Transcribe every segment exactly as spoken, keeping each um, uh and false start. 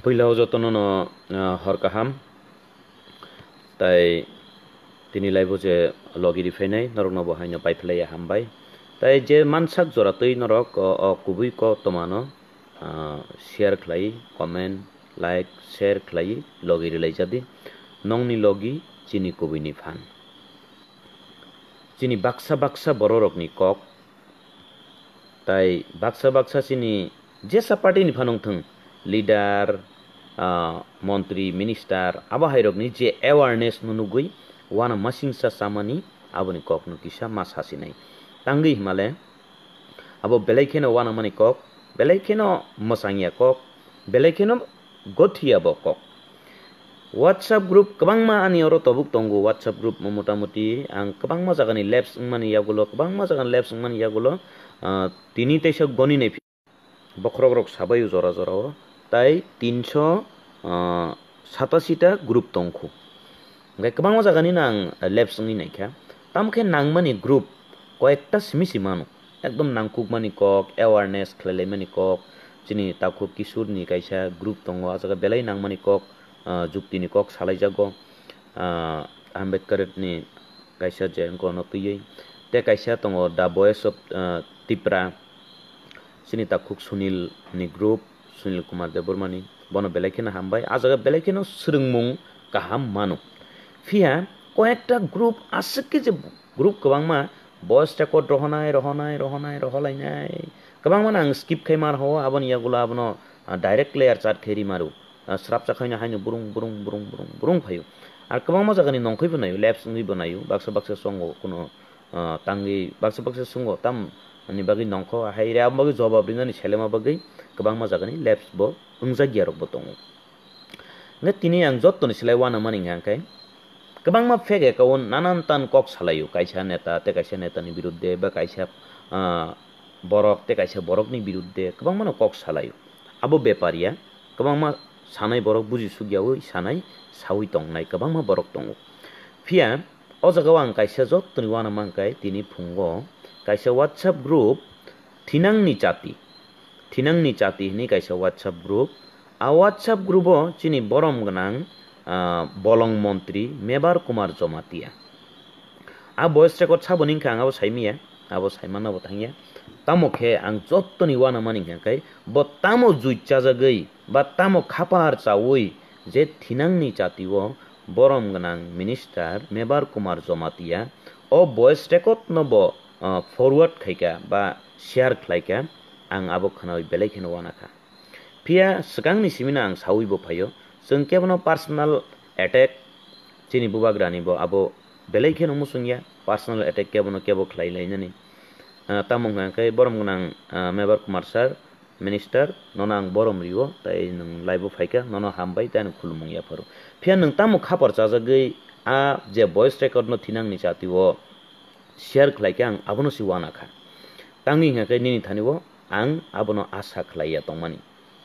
Puila o jotono no, ah, hor kaham. Tai tini laibo je logi ri phainai, norokno bo haino pai phlaiya hambai. Tai je mansak jora twi norok o, o kubui koktoma no, ah, share khlai, comment, like, share khlai, logi ri lai jadi. Nongni logi chini kubui ni phan. Chini baksa baksa bororokni kok, tai baksa baksa chini jesa party ni phanong thung, leader, ah, montri, minister, abo hairokni je awareness no nugui wana masingsa chamani aboni kokno kisa ma sasinai. Tangwi himale abo belai kheno wanamani kok, belai kheno mwchangya kok, belai kheno gothiya bo kok. WhatsApp group kwbangma ani oro tobuk tongo, WhatsApp group mo motamuti ang kwbangma jagani laps wngmani yagulo, kwbangma jagani laps wngmani yagulo, ah, tini teisa goni nai phi-, bokhorok rok sabai o jora jora o, tai tinso, ah, satasi ta group tongkhu. Hingke kwbangma jagani no ang laps wngwi naikha. Tamo khe nangmani group koyekta simi si mano. Ekdom nangkukmani kok, awareness khlailaimani kok, chini takhuk Kishorni kaisa group tongo, ah jaga belai nangmani kok, ah, juktini kok salaijago, ah, Ambedkarni kaisa je wngkha ono twiwi. Tei kaisa tongo The Voice of, ah, Tipra, chini takhuk Sunil ni group, Sunil Kumar Debbarma ni, bono belai kheno hambai, ah jaga belai kheno swrwngmung kaham mano. Phiya koyekta group aswk khe je group kwbangma voice record rohonai, rohonai, rohonai, roholainai. Kwbangma no ang skip khai mar ho, aboni yagulo abono, ah, direct layer chat khai ri maru. Ah, srapsa khaino haino burung, burung, burung, burung, burung phaio. Ar kwbangma jagani nongkhoi bo naio, laps wngwi bo naio, baksa baksa songo kuno, ah, tangwi baksa baksa songo tam ni bagwi nongkho, hai re aboni bagwi jobab rinani selema bagwi kwbangma jagani laps bo wngjak ya rok bo tongo. Hingke tini ang jottoni silai uanamani hingka khe, kwbangma fake account nanan tan kok salaio, kaisa neta tei kaisa netani birudde ba kaisa, ah, borok tei kaisa borokni birudde kwbangmano kok salaio. Abo bepar ya, kwbangma sanai borok buji sukyaui sanai saui tongnai kwbangma borok tongo. Phiya o jagao ang kaisa jottoni uanama hingka khe tini phungo kaisa WhatsApp group Thinangni Chati. Thinangni Chati hwnwi kaisa WhatsApp group. A WhatsApp group o chini borom gwnang, ah, bolong montri Mebar Kumar Jomatia. A voice record sabo ni wngkha ang abo saimanya, abo saimano bo thangya. Tamo khe ang jottoni uanamani hwnkha khe bo tamo jui chajagwi ba tamo khapar chaui je Thinangni Chati o borom gwnang minister Mebar Kumar Jomatia o voice record no bo, ah, forward khaikha ba share khlaikha, ang abo khwnaui belai kheno uanakha. Phiya swkangni simino ang saui bo phaio, chwng kebono personal attack chini bubagrani bo abo belai kheno muchungya, personal attack kebono kebo khlai lainani. Ah, tamo hwnkha khe borom gwnang, ah, Mebar Kumar sir, minister, nono ang borom rio, tai nwng live o phaikha, nono hambai, tai ano khulumung yapharo. Phiya nwng tamo khapar chajagwi a je voice record no Thinangni Chati o share khlaikha, ang abono se uanakha. Tangwi hwnkha khe nini thani o ang abono asa khlaiya tongmani.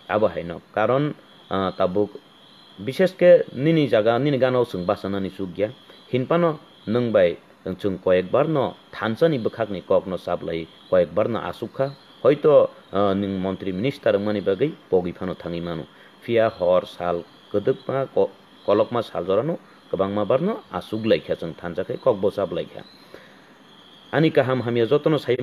Abo haino, karon, ah, tabuk bishesh khe nini jaga, nini gana o chwng bachanani chukya. Hinphano nwng bai chwng koyekbar no thansa ni bwkhak ni kok no chaplai, koyekbar no achukha. Hoito, ah, nwng montri minister wngmani bagwi pogwi phano thangwi mano. Phiya hor sal kwdwkma ko-, kolokma sal jorano kwbangma bar no achuk laikha, chwng thansa khe kok bo chaplaikha. Ani kaham hamya jotono sai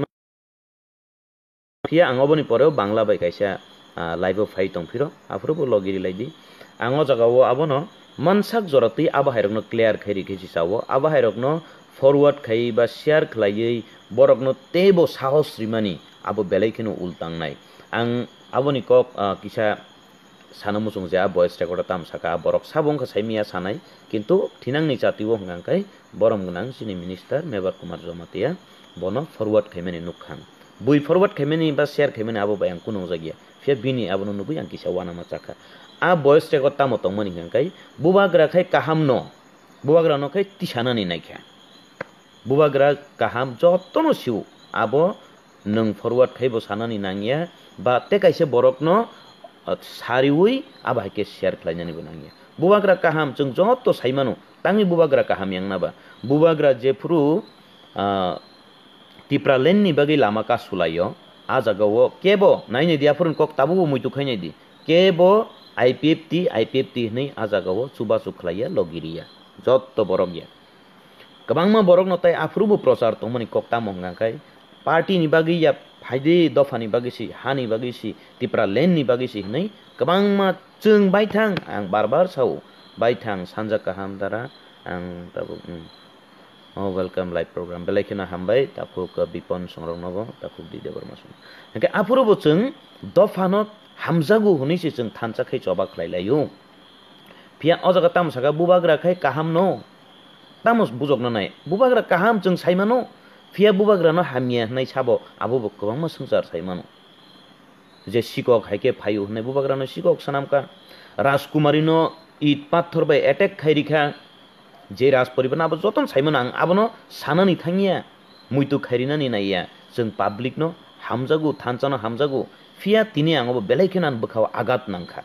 Phiya ang oboni poreo Bangla bai kaisa, ah, live o phai tong phiro, aphuru bo logi ri lai di. Ang o jaga o abono mansak jora twi abo hai rokno clear khai ri khe si sao, abo hai rokno forward khai ba share khlaiwi borokno teibo sahos rimani abo belai kheno ul tangnai. Ang aboni kok, ah, kisa sana muchung je a voice record o tamo saka, a borok sabo wngkha saimanya sanai, kintu Thinangni Chati o hwnkha khe borom gwnang chini minister Mebar Kumar Jomatia bono forward khaimani nukkha ang. Bui forward khaimani ba share khaimani abo bai ang kunung jakya, phiya bini abono nugui ang kisa uanama chakha. A voice record tamo tongmani hwnkha khe bubagra khai kaham no, bubagra no khai tisanani naikha. Bubagra kaham jotono sio, abo nwng forward khai bo sanani nangya, ba tei kaisa borokno, ah, sariui abo hai khe share khlainani bo nangya. Bubagra kaham chwng joto sai mano, tangwi bubagra kaham yang na ba? Bubagra jephuru, ah, Tipraland ni bagwi lama ka sulaio, a jaga o kebo nainai di, aphuru kok tabuk bo muitu khainai di, kebo I P F T, I P F T hwnwi a jagao chubachu khlaiya, logi riya. Jotto borok ya. Kwbangma borokno tai aphuru bo prochar tongmani kok tamo hwnka khe, party ni bagwi ya, phaidi dopha ni bagwi si, ha ni bagwi si, Tipra land ni bagwi si hwnwi kwbangma chwng baithang, ang bar bar sao, baithang sanja kaham dara, ang tabuk, mm. Oh, welcome live program. Belai kheno hambai, takhuk, uh, Bipon songrok nogo, takhuk Di Debbarma song. Hwnkhe aphuru bo chwng dophano hamjago hwnwi se chwng thansa khai choba khlai laio. Phiya o jaga tamo saka bubagra khai kaham no. Tamo bujokno nai. Bubagra kaham chwng sai mano. Phiya bubagrano hamya hwnwi sabo abo bo kwbangma swngchar sai mano. Je sikok hai khe phaio hwnwi bubagrano sikok swnamkha. Rajkumarino it pathor bai attack khai rikha. Je Raj poribarno abo jotono sai mano ang abono sanani thangya. Muitu khai rinani naiya. Chwng publicno hamjago, thansano hamjago. Phiya tini ang obo belai kheno ani bwkhao agat nangkha.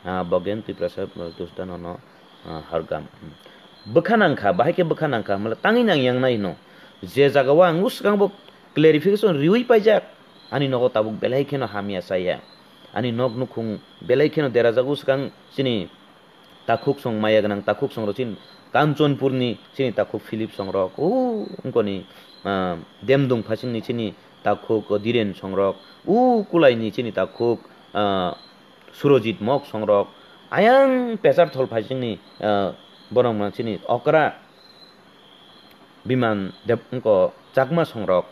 Ah, Bogen Tiprasa Dusdanono, ah, Hargam. Hmm. Bwkha nangkha, bahai khe bwkha nangkha, hwnbahle tangwi nang yang nai hino. Je jagao ang uswkang bo clarification riwi paijak, ani nogo tabuk belai kheno hamya chaya. Ani nok nukhung belai kheno derajak uswkang chini takhuk song maya gwnang takhuk song rok chini Kanchanpurni chini takhuk Philip song rok, o wngkoni, ah, Demdung phasingni chini takhuk Dhiren song rok, o Kulaini chini takhuk, ah, Surojit Mok songrok, ayang Pesar Thol phaisingni, ah, borok mang chini okra Biman Deb wngko Chakma songrok.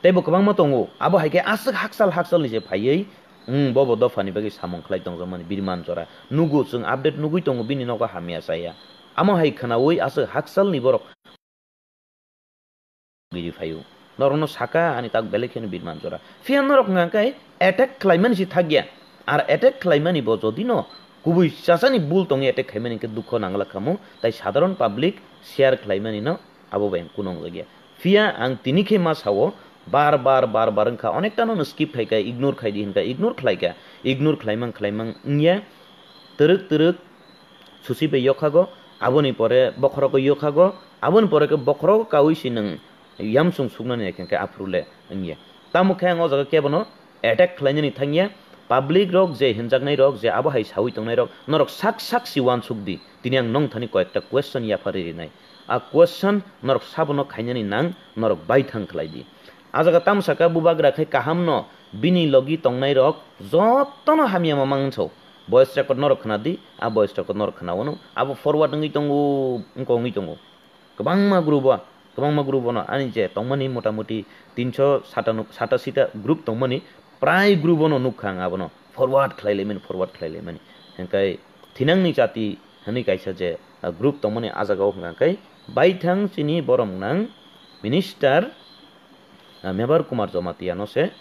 Teibo kwbangma tongo. Abo hai khe aswk haksal haksalni se phaiwi, hmm, bobo dophani bagwi samung khlai tongjakmani Birman Jora. Nugo chwng update nugwi tongo bini nogo hamya chaya. Amo hai khwnawi aswk haksalni borok giri phaio. Norokno saka ani tak belai kheno Birman Jora. Phiya norok hwnka khe attack khlaimani se thakya. Ar attack khlaimani bo jodi no kubui chasani bul tongwi attack khaimani khe dukho nangla khamu, tai sadharon public share khlaimani no abo bai kunung jakya. Phiya ang tini khe ma sao, bar bar bar bar wngkha, onekta no skip khaikha, ignore khaidi hinkha, ignore khlaikha, ignore khlaimang khlaimang wngya, twrwk twrwk susi bai yokhago, aboni pore bokhorogo yokhago, aboni pore khe bokhorogo kaui si nwng yamsung suknani hai khe aphuru le wngya. Tamo khe ang o jaga kebono attack khlainani thangya, public rok je hinjaknai rok je abo hai saui tongnai rok norok sak sak si uansuk di, tini ang nong thani koyekta question yaphari rinai. A question norok sabono khainani nang, norok baithang khlai di. A jaga tamo saka bubagra khai kaham no bini logi tongnai rok jotono hamya ma mang so. Voice record norok khna di, a voice record norok khna wano, abo forward wngwi tongo, wngko wngwi tongo. Kwbangma group o, kwbangma group o no ani je tongmani motamuti tinso satano, satasita group tongmani, prai group o no nukha ang abono forward khlai laimani, forward khlai laimani. Hingkai thinangni jati hwnwi kaisa je, ah, group tongmani a jaga o hwnka khe baithang chini borom nang minister, ah, Mebar Kumar Jamatia no se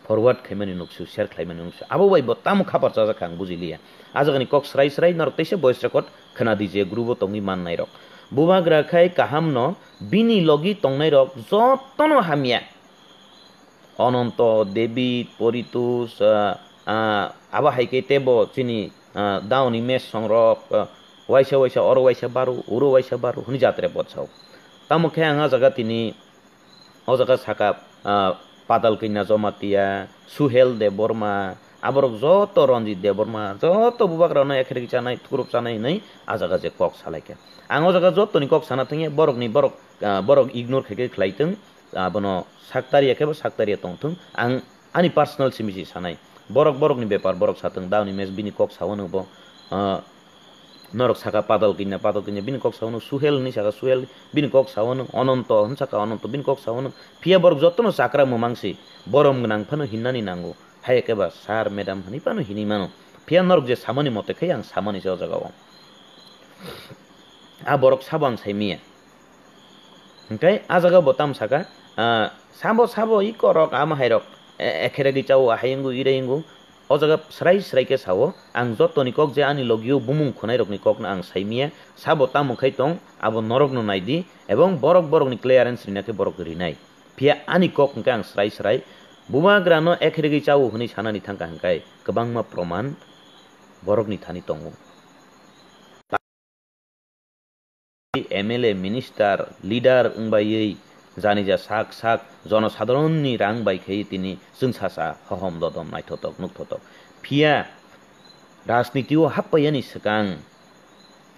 forward khaimani nuksu, share khlaimani nuksu. Abo bai bo tamo khapar chajak kha ang bujiliya. A jagani kok srai srai norok teisa voice record khna di je group o tongwi mannai rok. Bubagra khai kaham no bini logi tongnai rok jotono hamya. Ononto, David, Poritus, ah, ah, abo hai khe tebo chini, ah, daoni mes songrok, ah, waisa waisa oro waisa baru, uro waisa baru hwnwi jatre bot sao. Tamo khe ang a jaga tini o jaga saka, ah, Padal Kanya Jamatia, Suhel Debbarma, aborok joto Ranjit Debbarma, joto bubagrano ekheregi chanai, thukurup chanai hwnwi a jaga je kok salaikha. Ang o jaga jotoni kok sana thangya, borokni borok, ah, borok ignore khaikhe khlai thung, abono saktariya khe bo saktariya tong thung. Ang ani personal simi si sanai. Borok borokni bepar borok satwng, daoni mes bini kok sao no bo, ah, norok saka Padal Kanya, Padal Kanya bini kok sao no, Suhel hinwi saka Suhel bini kok sao no, Ononto hinwi saka Ononto bini kok sao no. Phiya borok jotono chakra mwmang si, borom gwnang phano hinnani nango. Hai khe ba sir, madam hinwi phano hinwi mano. Phiya norok je samani mote khai ang samani se o jaga o. A borok sabo ang sai miya. Hingkai a jaga bo tamo saka, ah, sabo, sabo i korok, ama hai rok, e-, ekheregi chao, ahai wngo, irai wngo. O jaga srai, srai khe sao, ang jotoni kok je ani logio bumung khwnai rokni kokno ang sai miya, sabo tamo khai tong, abo norokno nai di, ebong borok borokni clearance rina khe borok rinai. Phiya ani kok hingke ang srai, srai, bubagrano ekheregi chao hwnwi sanani thangkha hingkai kwbangma proman borokni thani tongo. M L A, minister, leader wngbai janija sak sak jonosadharonni rang bai khe tini chwngsacha hohom dodom naithotok nukthotok. Phiya Rajniti o happaiyani swkang,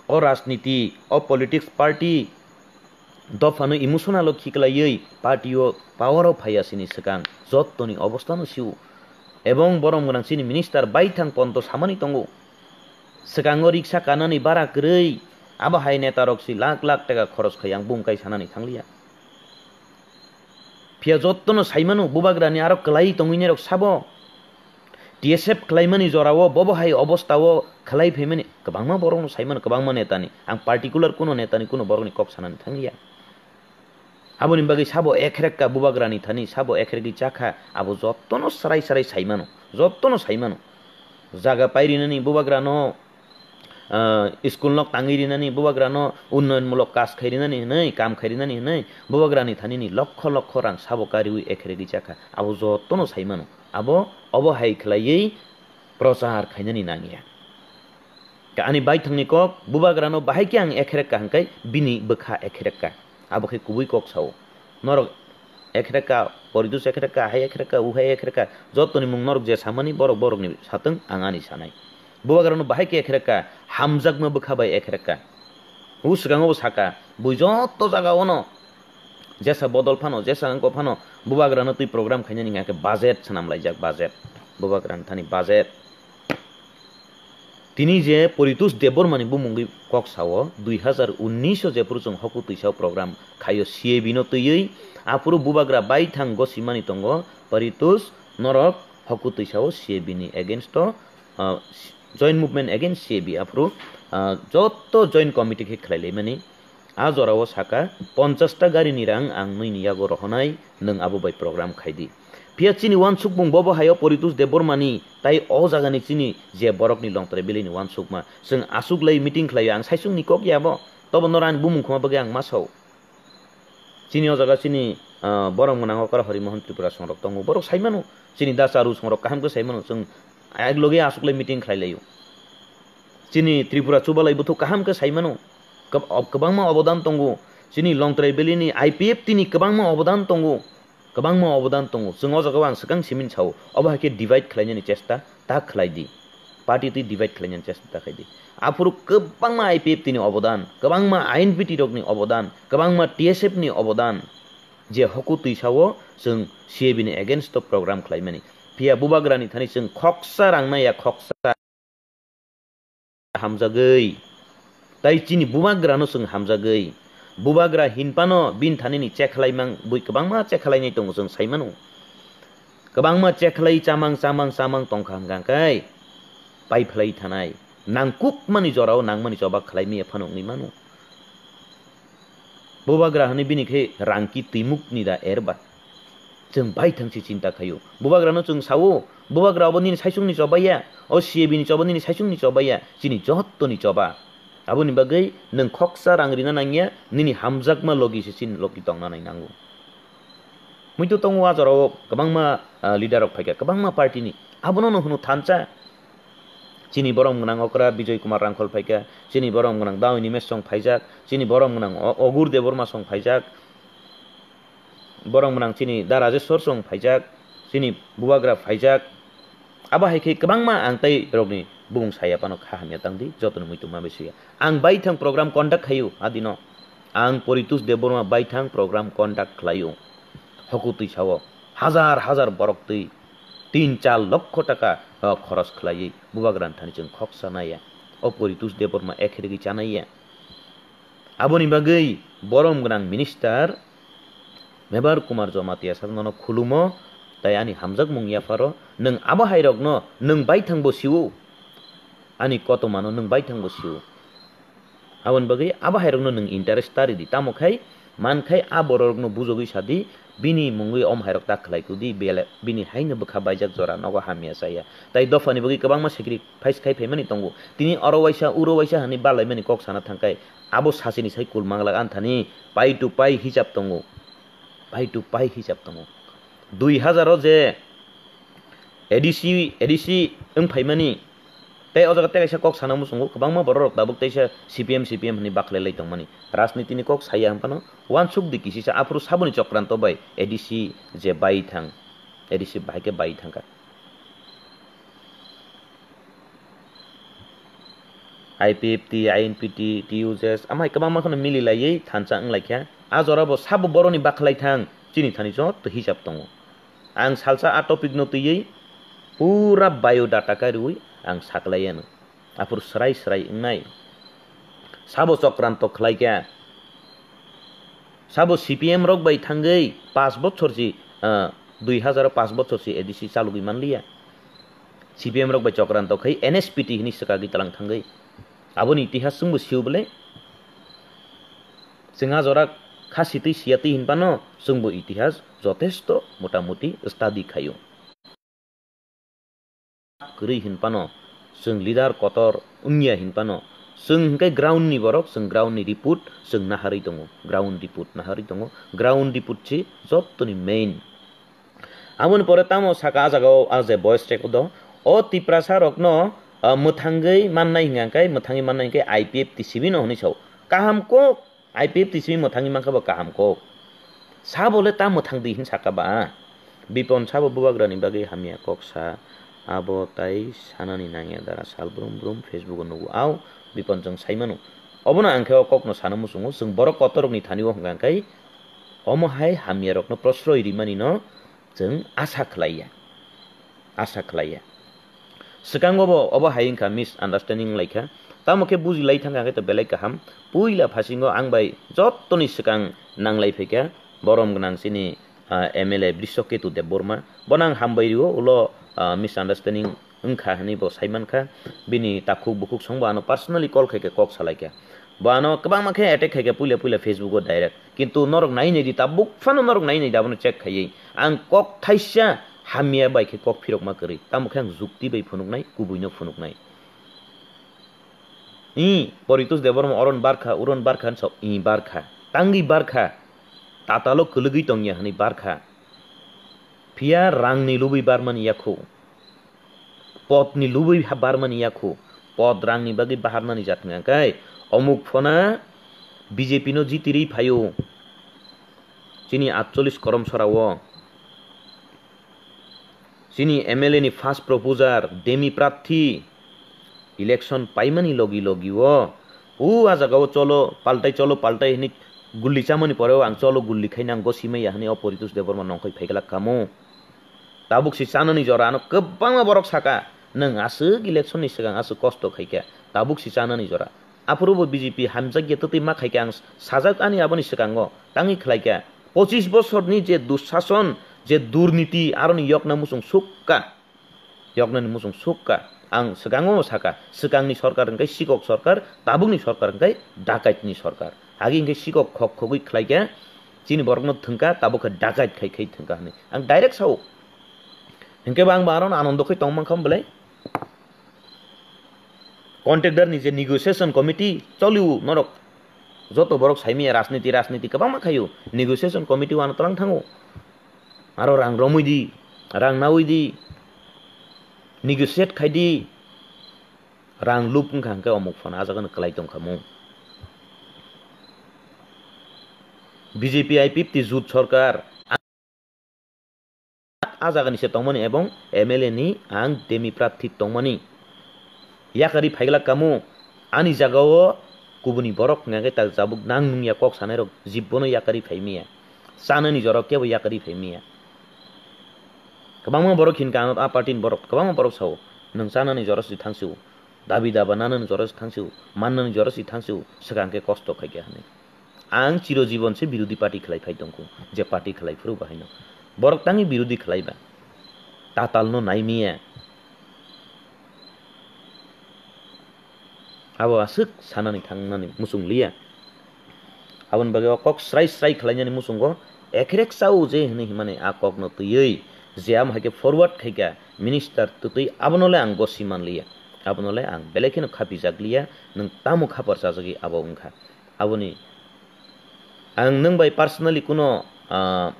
o rajniti, o politics party dophano emotional o khiklaiwi party o power o phaiya sini swkang jottoni obostha no sio. Ebong borom gwnang chini minister baithang ponto samani tongo. Swkango riksa kanani bara kwrwi, abo hai netarok si lakh lakh taka khoros khai ang bumkai sanani thangliya. Phiya jottono saimano bubagrani aro kwlai tongwinai rok sabo. T S F khlaimani jorao bobo hai obostha o khlai phaimani kwbangma borokno saimano, kwbangma netani. Ang particular kuno netani kuno borokni kok sanani thangliya. Aboni bagwi sabo ekrekka bubagrani thani sabo ekregwi chakha, abo jottono srai srai saimano, jottono saimano. Jaga pairinani bubagrano, ah, school nok tangwi rinani bubagrano, unnayonmulok kaj khai rinani hwnwi, kam khai rinani hwnwi bubagrani thanini lokho lokho rang sabo kariwi ekregwi chakha, abo jottono saimano. Abo obo hai khlaiwi prochar khainani nangya. Ani baithangni kok, bubagrano bahai khe ang ekherekka hwnkhe bini bwkha ekherekka. Abo khe kubui kok sao. Norok ekherekka, Poritus ekherekka, hai ekherekka, uhai ekherekka, jottoni mung norok je samani borok borokni satwng ang ani sanai. Bubagrano bahai khe ekherekka, hamjakma bwkha bai ekherekka. U swkango bo saka, bui jotto jaga ono jesa bodol phano, jesa wngkok phano, bubagrano twi program khainani hwnka khe budget swnam laijak, budget. Bubagrani thani budget. Tini je Poritus Debbarmani bumungwi kok sao, dui hazar unnish o jephuru chwng hoku twisao program khaio C A B no twiwi, aphuru bubagra baithang gosimani tongo, Poritus norok hoku twisao C A B ni against o, ah, joint movement against C A B, aphuru, ah, jotto joint committee khe khlai laimani. A jorao saka, "Ponchash ta garini rang ang nwini yago rohonai, nwng abo bai program khai di." Phiya chini uansukmung bobo haio Poritus Debbarmani, tai o jagani chini je borokni Longtrai Valley ni uansukma. Chwng aswk lai meeting khlaio, ang saichungni kok ya bo. Tobo norok ani bumung khuma bagwi ang ma sao. Chini o jaga chini, ah, borom gwnang okra Harimohan Tripura songrok tongo. Borok saimano. Chini da charu songrok kaham khe saimano. Chwng ek loge aswk lai meeting khlai laio. Chini Tripura chubalai buthuk kaham khe saimano. Kwb-, ob-, kwbangma obodan tongo. Chini Longtrai Valley ni I P F T ni kwbangma obodan tongo. Kwbangma obodan tongo. Chwng o jagao ang swkang simin sao. Obo hai khe divide khlainani chesta ta khlai di. Party twi divide khlainani chesta ta khlai di. Aphuru kwbangma I P F T ni obodan, kwbangma I N P T rokni obodan, kwbangma T S F ni obodan. Je hoku twisao chwng C A B ni against o program khlaimani. Phiya bubagrani thani chwng khoksa rang naiya, khoksa hamjagwi. Tai chini bubagrano chwng hamjagwi. Bubagra hinphano bini thanini chekhlaimang bui kwbangma chekkhlainai tongo chwng saimano. Kwbangma chekhlai chamang, chamang, chamang tongkha hwnkha khe paiphlai thanai. Nangkukmani jorao nangmani choba khlaimaya phano wngwi mano. Bubagra hwnwi bini khe rangki twimukni da erba. Chwng baithang se chinta khaio. Bubagrano chwng sao, bubagra obo nini saichungni choba ya, o C A B ni choba nini saichungni choba ya, chini jottoni choba. Aboni bagwi nwng khoksa rang rina nangya, nini hamjakma logi se chini logi tongna nai nango. Muitu tongo a jorao kwbangma, ah, leader rok phaikha, kwbangma party ni. Abono no hwno thansa. Chini borom gwnang okra Bijoy Kumar Rangkhol phaikha, chini borom gwnang Daw Animesh song phaijak, chini borom gwnang O-, Ogur Debbarma song phaijak, borom gwnang chini Da Rajeshwar song phaijak, chini bubagra phaijak. Abo hai khe kwbangma ang tei rokni bumung saya phano kha hamya tang di, jotono muitu ma bai suya. Ang baithang program conduct khaio adino. Ang Poritus Debbarma baithang program conduct khlaio. Hoku twisao hajar hajar borok twi tin char lokho taka, o, khoros khlaiwi bubagrani thani chwng khoksa naiya. O Poritus Debbarma ekhe rigwi chanaiya. Aboni bagwi borom gwnang minister Mebar Kumar Jamatia sak nono khulumo, tai ani hamjakmung yapharo, nwng abo hairokno nwng baithang bo sio, ani kotomano nwng baithang bo sio. Aboni bagwi abo hairokno nwng interest ta ridi, tamo khai man khai a bororokno bujogwi sadi, bini mungwi om hairok ta khlai kudi, bele-, bini haino bwkha baijak jora nogo hamya chaya. Tai dophani bagwi kwbangma sacrifice khai phaimani tongo. Tini oro waisa, uro waisa hwnwi balaimani kok sana thangkhai, abo sachini sai kul manglak anthani pai to pai hisab tongo. Pai to pai hisab tongo. Dui hazar o je A D C, A D C wng phaimani, tei o jaga tei kaisa kok sana muchungo, kwbangma borok rok tabuk teisa C P M, C P M hwnwi bakhlai lai tongmani. Rajniti ni kok saya hwn phano, uansuk di kisisa aphuru saboni chokranto bai A D C je bai thang, A D C bahai khe bai thangkha. I P F T, I N P T, T U J S, amai kwbangma kheno mili laiwi thansa wng lai kha. A jora bo sabo boroni bakhlai thang, chini thani joto hisab tongo. Ang salsa a topic no twiwi pura biodata kariwi ang saklai ano. Aphuru srai srai wngnai. Sabo chokranto khlai kha. Sabo C P M rok bai thangwi pash bochor si, ah, dui hazar pash bochor si A D C chalugwi manliya. C P M rok bai chokranto khai N S P T hini swkagwi talang thangwi. Aboni itihas chwngbo sio bwle. Chwng a jora kha sitwi siya twi hinphano chwngbo itihas jotesto motamuti study khaio. Kwrwi hinphano, chwng leader kotor wngya hinphano, chwng hwnkhe ground ni borok, chwng ground ni report chwng naharwi tongo, ground report naharwi tongo, ground report se jotoni main. Aboni pore tamo saka a jagao a je voice record o, o Tiprasa rokno, ah, mwthangwi mannai hwnkha khe, mwthangwi mannai hwnkhe I P F T simi no hwnwi sao. Kaham kok, I P F T simi mwthangwi mankha bo kaham kok. Sabo le ta mwthang di hin saka ba. Bipon sabo bubagrani bagwi hamya kok sa, abo tai sanani nangya dara sal brum brum Facebook o nugo. Au, Bipon chwng saimano. Obono ang khe o kokno sana muchungo, chwng borok kotorokni thani o hwnkha khe omo hai hamyarokno prosroi rimani no chwng asa khlaiya, asa khlaiya. Swkango bo obo hai wngkha misunderstanding wnglaikha. Tamo khe buji lai thangkha khe to belai kaham. Puila phasingo ang bai jotoni swkang nanglai phaikha borom gwnang chini, ah, M L A Brishoketu Debbarma. Bono ang hambai rio ulo, ah, misunderstanding wngkha hwnwi bo sai mankha. Bini takhuk bukhuk songbo ano personally call khaikha, kok salaikha. Bo ano kwbangma khe attack khaikha puila puila Facebook o direct. Kintu norok nai nai di, tabuk phano norok nai nai di, abono check khaiwi. Ang kok thaisa hamya bai khe kok phirokma kwrwi. Tamo khe ang jukti bai phunuknai, kubuino phunuknai. I, Poritos Debbarma oron barkha, uron barkha, hinsa i barkha. Tangwi barkha. Tatalo kwlwgwi tongya hwnwi barkha. Phiya rangni lubui barmani yakhu. Podni lubui ha barmani yakhu. Pod rangni bagwi baharnani jat hwnka khe omuk phona B J P no jitirwi phaio. Chini atchollis korom sorao. Chini M L A ni first proposer, demi prarthi, election paimani logi logi o, o a jaga o cholo paltai, cholo paltai hwnwi gulli chamani pore o ang cholo gulli khai nang gosi maya hwnwi o Poritos Debbarma nongkhoi phaiglak kamo. Tabuk si chanani jora ano kwbangma borok saka, "Nwng aswk election ni swkang aswk kosto khaikha, tabuk si chanani jora." Aphuru bo B J P hamjakya twtwi ma khaikha ang sajak ani aboni swkango tangwi khlaikha. Pochis bosorni je dushason, je durniti aroni yokna muchung sukka. Yoknani muchung sukka. Ang swkango saka, swkangni sorkar hwnkhe sikok sorkar, tabukni sorkar hwnkhe dakaitni sorkar. Agi hwnkhe sikok khok khogwi khlaikha, chini borokno thwngkha, tabuk khe dakait khai khai thwngkha hwnwi. Ang direct sao. Hwnkhe bo ang bo arono anondo khai tongmankha belai. Contractor ni je negotiation committee choliu norok joto borok saimaya rajniti, rajniti kwbangma khaio. Negotiation committee o ano twlang thango. Aro rang romwi di, rang nawi di, negotiate khai di, rang lup wngkha hwnkhe omuk phano a jaga no kwlai tongkha mung. B J P I P F T jut sorkar. A jaga ni se tongmani ebong M L A ni ang demi prarthi tongmani. Yakari phaiglak kamo ani jaga o kubuni borok hwnka khe ta jabuk nang nungya kok sanai rok jibbono yakari phaimiya. Chanani jora kebo yakari phaimiya. Kwbangma borok hinka ano a party ni borok, kwbangma borok sao, "Nwng chanani jora si thangsio, dabi daba nanani jora si thangsio, mannani jora si thangsio, swkang khe kosto khaikha," hwnwi. Ang chiro jibon se birodhi party khlai phai tongkho, je party khlai phuru bahaino. Borok tangwi birodhi khlai ba. Tatal no nai miya. Abo aswk sanani thangnani muchung liya. Aboni bagwi o kok srai srai khlainani muchungo ekhrek chao je hwnwi himani a kokno twiwi je amo hai khe forward khaikha minister twtwi abono le ang gosi manliya. Abono le ang belai kheno khapijak liya, nwng tamo khapar chajagwi abo wngkha. Aboni ang nwng bai personally kuno, ah,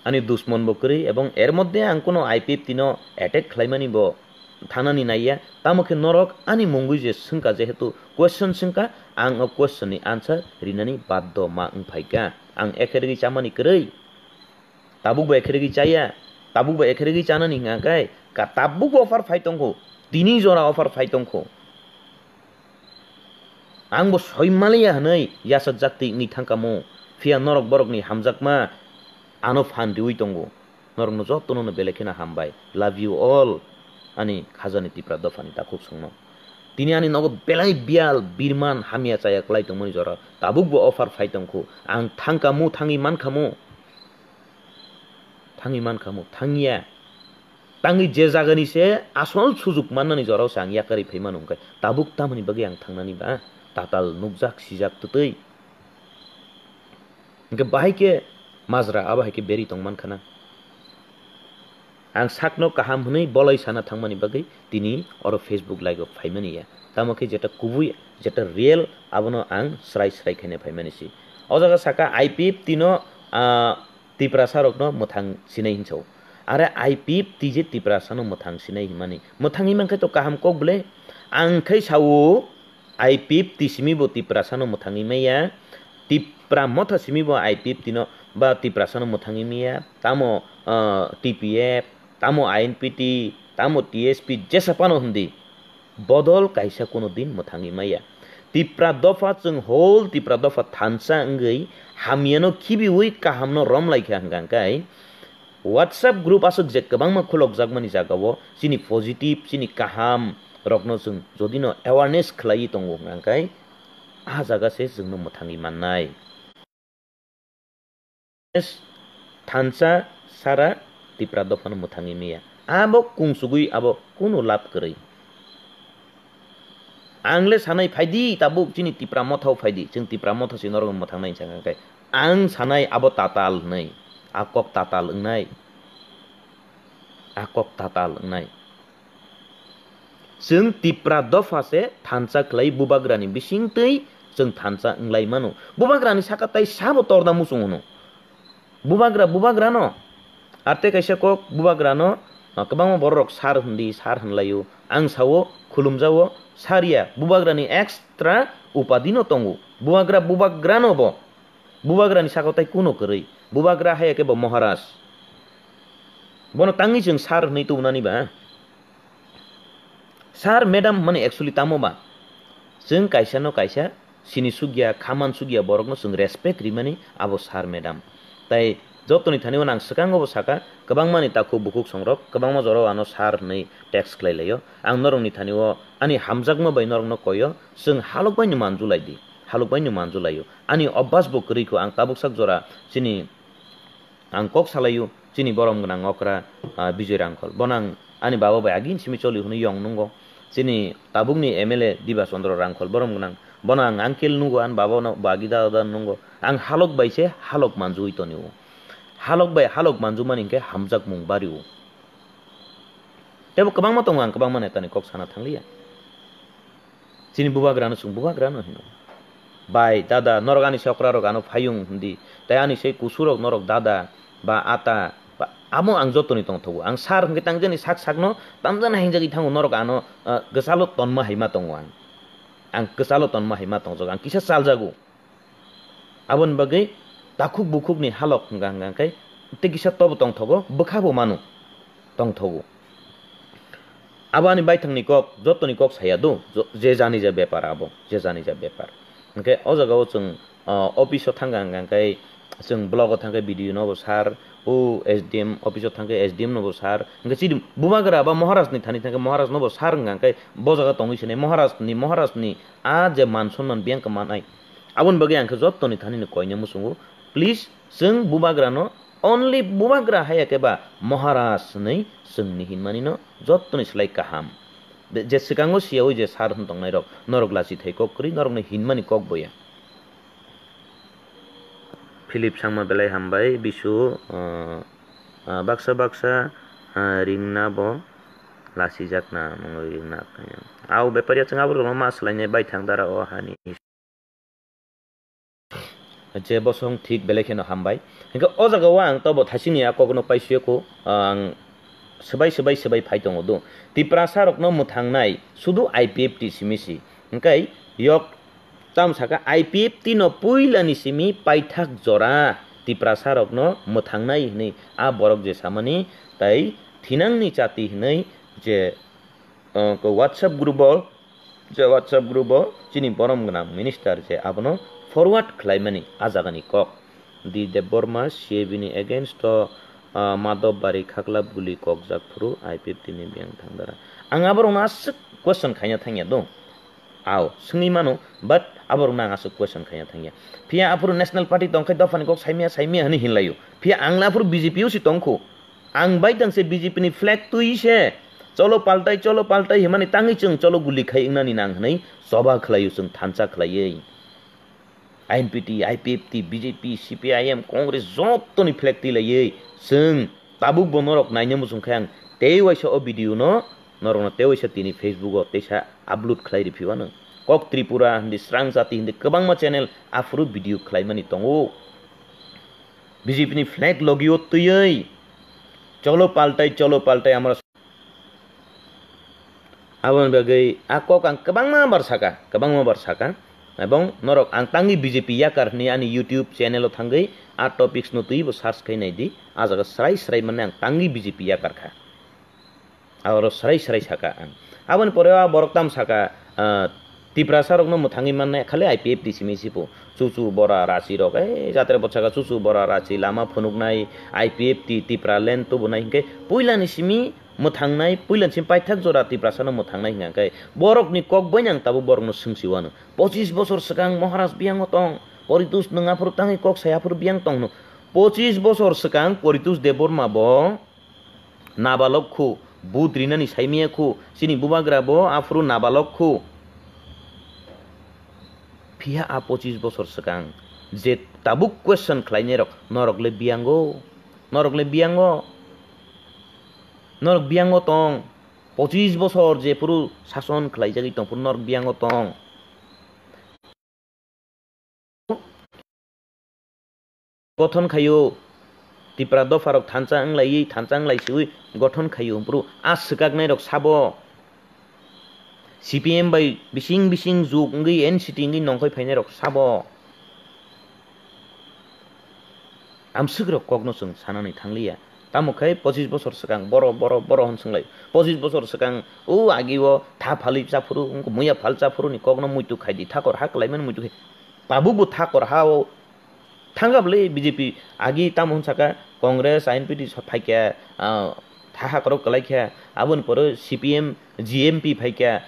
ani dusmon bo kwrwi, ebong er moddhe ang kuno I P F T no attack khlaimani bo thanani naiya. Tamo khe norok ani mungwi je swngkha, jehetu question swngkha, ang o question ni answer rinani baddo ma wngphaikha. Ang ekhe rigwi chamani kwrwi, tabuk bo ekhe rigwi chaya, tabuk bo ekhe rigwi chanani hwnka khe ka tabuk bo offer phai tongkho, tini jora offer phai tongkho. Ang bo soi maliya hwnwi yasakjak twi wngwi thangkamo, phiya norok borokni hamjakma ano phan riwi tongo. Norokno jotono no belai kheno hambai. Love you all, ani khajani Tipra dophani takhuk songno. Tini ani nogo belai biyal, birman, hamya chaya kwlai tongmani jora. Tabuk bo offer phai tongkhu. Ang thangkamo, thangwi mankhamu. Thangwi mankhamu, thangya. Tangwi je jagani se asol sujuk mannani jorao se ang yakarwi phaimano hwnkhe, tabuk tamoni bagwi ang thangnani ba? Tatal nukjak, sijak twtwi. Hwnkhe bahai khe majra, abo hai khe beri tong mankhana. Ang sakno kaham hwnwi bolai sana thangmani bagwi tini oro Facebook live o phaimani ya. Tamo khe jeta kubui, jeta real, abono ang srai srai khaina phaimani si. O jaga saka I P F T no, ah, Tiprasa rokno mwthang sinai hinsa o. Are I P F T je Tiprasa no mwthang sinai himani. Mwthang himankhe to kaham kok bwle. Ang khai sao, I P F T simi bo Tiprasa no mwthangwi maya, Tipra motha simi bo I P F T no ba Tiprasa no mwthangwi maya, tamo, ah, T P F, tamo I N P T, tamo T S P, jesa phano hwndi, bodol kaisa kuno din mwthangwi maya. Tipra dopha chwng whole Tipra dopha thansa wngwi hamyano khibiwi kahamno romlaikha hwnkha hwnkhe, WhatsApp group aswk je kwbangma khulokjakmani jagao chini positive, chini kaham rokno chwng jodino awareness khlaiwi tongo hwnkha hwnkhe, ah jaga se chwngno mwthangwi mannai. Thansa sara Tipra dophano mwthangwi maya. Abo kungsugwi abo kunu lab kwrwi. Ang le sanai, phaidi tabuk chini Tipra mothao phaidi, chwng Tipra motha se norok mwthangnai hinsa hwnkhe. Ang sanai abo tatal hwnwi, a kok tatal wngnai, a kok tatal wngnai. Chwng Tipra dopha se thansa khlai bubagrani bisingtwi chwng thansa wnglai mano. Bubagrani saka tai sabo torda muchung hwno. Bubagra, bubagrano. Arte kaisa kok bubagrano, ah, kwbangma bororok sir hwndi, sir hwnlaio. Ang sao, khulumjao, sir ya. Bubagrani extra upadino tongo. Bubagra, bubagrano bo. Bubagrani saka tai kuno kwrwi. Bubagra hai khe bo Maharaj. Bono tangwi chwng sir hwnwi tubunani ba? Sir, madam hwnmani actually tamo ba? Chwng kaisa no kaisa sini sukya, khaman sukya borokno chwng respect rimani abo sir, madam. Tai jotoni thani uano ang swkango bo saka, kwbangmani takhuk bukhuk songrok, kwbangma jorao ano sir hwnwi text khlai laio. Ang norokni thani o ani hamjakma bai norokno koyo, chwng halok bai no manjulai di, halok bai no manjulaio. Ani obas bo kwrwi kho, ang tabuk sak jora chini Ang kok salaio, chini borom gwnang okra, ah, Bijoy Rangkhol. Bono ang ani baba bai agin simi choli hwnwi yong nungo. Chini tabukni M L A Diba Chandra Rangkhol borom gwnang. Bono ang uncle nungo, ani baba no bo agi dada nungo. Ang halok bai se halok manjui tonio. Halok bai halok manjumani hinkhe hamjakmung bario. Tebo kwbangma tongo, ang kwbangma netani kok sana thangliya. Chini bubagrano chwng bubagrano hino. Bai, dada, norok ani se okra rok ano phayung hwndi. Tai ani se kusurok norok dada, ba ata, ba amo ang jotoni tongthogo. Ang sir hwnkhe tangjani sak sakno tamjani hainjagwi thango norok ano, ah, kwchalo tonma haima tongo ang. Ang kwchalo tonma haima tongjago. Ang kisa chaljago. Aboni bagwi takhuk bukhukni halok hwnka hwnka khe tei kisa tobo tongthogo, bwkha bo mano tongthogo. Abo ani baithangni kok, jotoni kok saya do, jo-, je jani je bepar abo, je jani je bepar. Hwnkhe o jagao chwng, ah, office o thangkha hwnka khe chwng block o thangkhe B D O no bo sir, o S D M office o thangkhe S D M no bo sir, hwnkhe chini bubagra ba Maharaj ni thani thangkhe Maharaj no bo sir hwnka khe bo jaga tongwi sinai Maharaj ni, Maharaj ni a je man sonman biyang khe manai. Aboni bagwi ang khe jottoni thani no koina muchungo, please, chwng bubagrano only bubagra haya khe ba Maharaj hwnwi chwngni hinmani no jottoni slai kaham. Be-, je swkango siyaui je sir hwn tongnai rok, norok lachi thai kok kwrwi, norokni hinmani kok boya. Philip Sangma belai hambai, bisu, ah, ah, baksa baksa, ah, ringna bo lasijakna, mungwi ringna. Au bepariya chwng aborokno ma swlainai baithang dara o hani. Je bosong thik belai kheno hambai. Hinkhe o jagao ang tobo thaichini a kokno paisuya kho, ang swbai swbai swbai phai tongo do. Tiprasa rokno mwthangnai sudu I P F T simi si. Hinkhe yok tam saka I P F T no puilani simi paithak jora Tiprasa rokno mwthangnai hinwi a borok je samani tai thinangni chati hinwi je, uh, WhatsApp group o Je WhatsApp group o chini borom gwnang minister je abono forward khlaimani a jagani kok. Di Debbarma C A B ni against o, ah, Madhobari khaklap guli kokjak phuru I P F T ni biyang thangdara. Ang aborokno aswk question khaina thangya do. Ao, swngwi mano, but aborokno ang aswk question khaina thangya. Phiya aphuru National Party tongkhai dophani kok saimya, saimya hwnwi hinlaio. Phiya ang le aphuru B J P o si tongkhu. Ang bai tangse B J P ni flag twi se. Cholo paltai, cholo paltai himani tangwi chwng cholo guli khai wngnani nang hwnwi choba khlaio chwng thansa khlaiwi. I N P T, I P F T, B J P, C P I M, Congress jotoni flag twi laiwi chwng tabuk bo norok naina muchung khe ang tei waisa o video no norokno tei waisa tini Facebook o teisa upload khlai riphi uanw. Kok Tripura hindi, Srang Jati hindi kwbangma channel aphuru video khlaimani tongo. B J P ni flag logi o twiwi cholo paltai, cholo paltai amra. Aboni bagwi a kok ang kwbangma bar saka, kwbangma bar saka. Ebong norok ang tangwi B J P yakar hwnwi ani YouTube channel o thangwi a topics no twibo search khai nai di. A jaga srai srai mane ang tangwi B J P yakar kha. Aro srai srai saka ang. Aboni pore a borok tam saka, ah, Tiprasa rokno mwthangwi mannai khali I P F T simi sipo. Chuchu bora rachi rok, eh, jatre bwsaka chuchu bora rachi lama phunuknai, I P F T Tipra land tubunai hinkhe puilani simi mwthangnai, puilani simi paithak jora Tiprasano mwthangnai hinkhe borokni kok bai ang tabuk borokno swngsi uanw. Pochis bosor swkang Maharaj biyango tong, Poritus nwng aphuru tangwi kok sai aphuru biyang tong hwno. Pochis bosor swkang Poritus Debbarma bo nabalok khu, vote rinani saimaya khu, chini bubagra bo aphuru nabalok khu. Phiya a pochis bosor swkang je tabuk question khlainai rok, norok le biyango, norok le biyango, norok biyango tong, pochis bosor jephuru sason khlaijagwi tongphuru norok biyango tong. Gothon khaio, Tipra dopharok thansa wnglaiwi, thansa wnglai siwi gothon khaio, hwnphru a swkaknairok sabo? C P M bai bising bising juk wngwi N C T wngwi nongkhoi phainairok sabo? Amswkrok kokno chwng sanani thangliya. Tamo khe pochis bosor swkang boro, boro, boro hwn swnglaio. Pochis bosor swkang o agi o tha phalwi cha phuru, wngkha muya phal cha phuru ni kokno muitu khai di, thakor ha kwlaimani muitu khai. Tabuk bo thakor ha o thangkha bwle B J P, agi tamo hwn saka Congress, I N P T so phaikha, ah, tha hakoro kwlaikha, aboni pore C P M, G M P phaikha.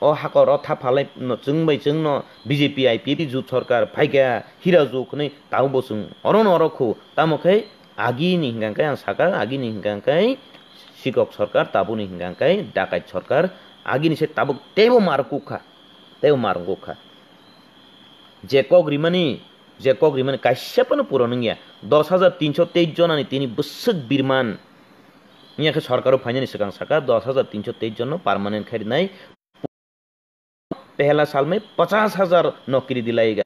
O hakor o tha phalai no chwng bai chwng no B J P I P F T jut sorkar phaikha, hira jug hwnwi tabuk bo chwng oro no oro khu. Tamo khe agi ni hingka khe ang saka, agi ni hingka khe sikok sorkar, tabuk ni hingka khe dakait sorkar, agi ni se tabuk teibo mar kuk kha, teibo mar kuk kha. Je kok rimani, je kok rimani kaisa phano puron wngya. Dos hajar tinso teis jonani tini bwswk birman. Wngya khe sorkaro phainani swkang saka dos hajar tinso teis jonno permanent khai rinai. Pehla salmai pachas hajar nokri dilayega.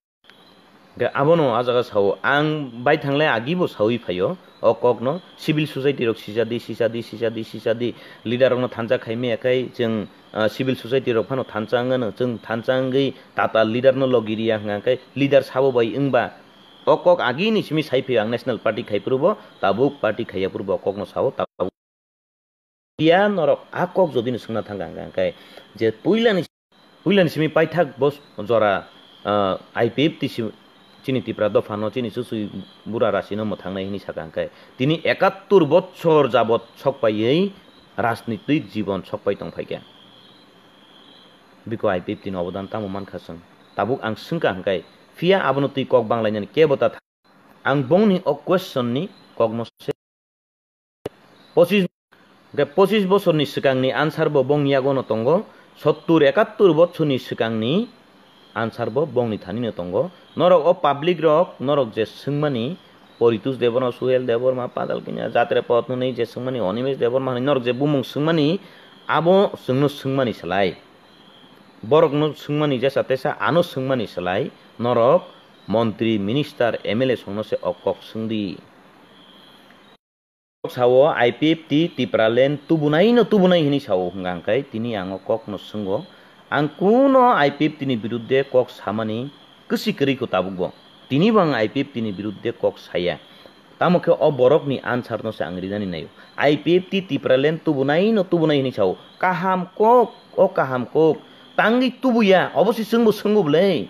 Hingke abono a jaga sao, ang bai thanglai agi bo saui phaio, o kokno civil society rok sijadi, sijadi, sijadi, sijadi, leader rokno thansa khaimaya khe chwng, ah, civil society rok phano thansa wngano, chwng thansa wngwi tata leader no logi riya hwnka khe leader sabo bai wngba o kok agi ni simi sai phaio, ang national party khai phuru bo, tabuk party khaiya phuru bo o kokno sao, tabuk. Phiya norok a kok jodi no swngna thang kha, hwnka khe je puilani, puilani simi paithak bo jora, ah, I P F T si chini Tipra dopha no chini chuchwi bura rasi no mwthangnai hwnwi sakha, hwnka khe tini ekattor bochor jabot sok paiwi rajnitik jibon sok pai tong phaikha. Biko I P F T ni obodan tamo mankha chwng? Tabuk ang swngkha, hwnka khe phiya abono twi kok banglainani kebo ta tha-, ang bongni o question ni kokno se Pochis, hwnkhe pochis bosorni swkangni answer bo bongni yago no tongo, sottur ekattor bosorni swkangni answer bo bongni thani no tongo. Norok o public rok, norok je swngmani, Poritus Debbarma, Suhel Debbarma, Padal Kanya, Jatre Pot hwnwi je swngmani, Onimesh Debbarma hwnwi norok je bumung swngmani, abo chwngno swngmani slai, borokno swngmani jesa tesa ano swngmani slai, norok montri, minister, M L A songno se o kok swngdi. Sao I P F T Tipraland tubunai no tubunai hinwi sao, hwnka hwnkhe tini ang o kok no swngo. Ang kuno I P F T ni birudde kok samani kwsi kwrwi kho tabuk bo. Tini bo ang I P F T ni birudde kok saya. Tamo khe o borok ni answer no se ang rinani naio. I P F T Tipraland tubunai no tubunai hinwi sao. Kaham kok, o kaham kok. tangwi tubuya, obo se chwngbo swngo bwle.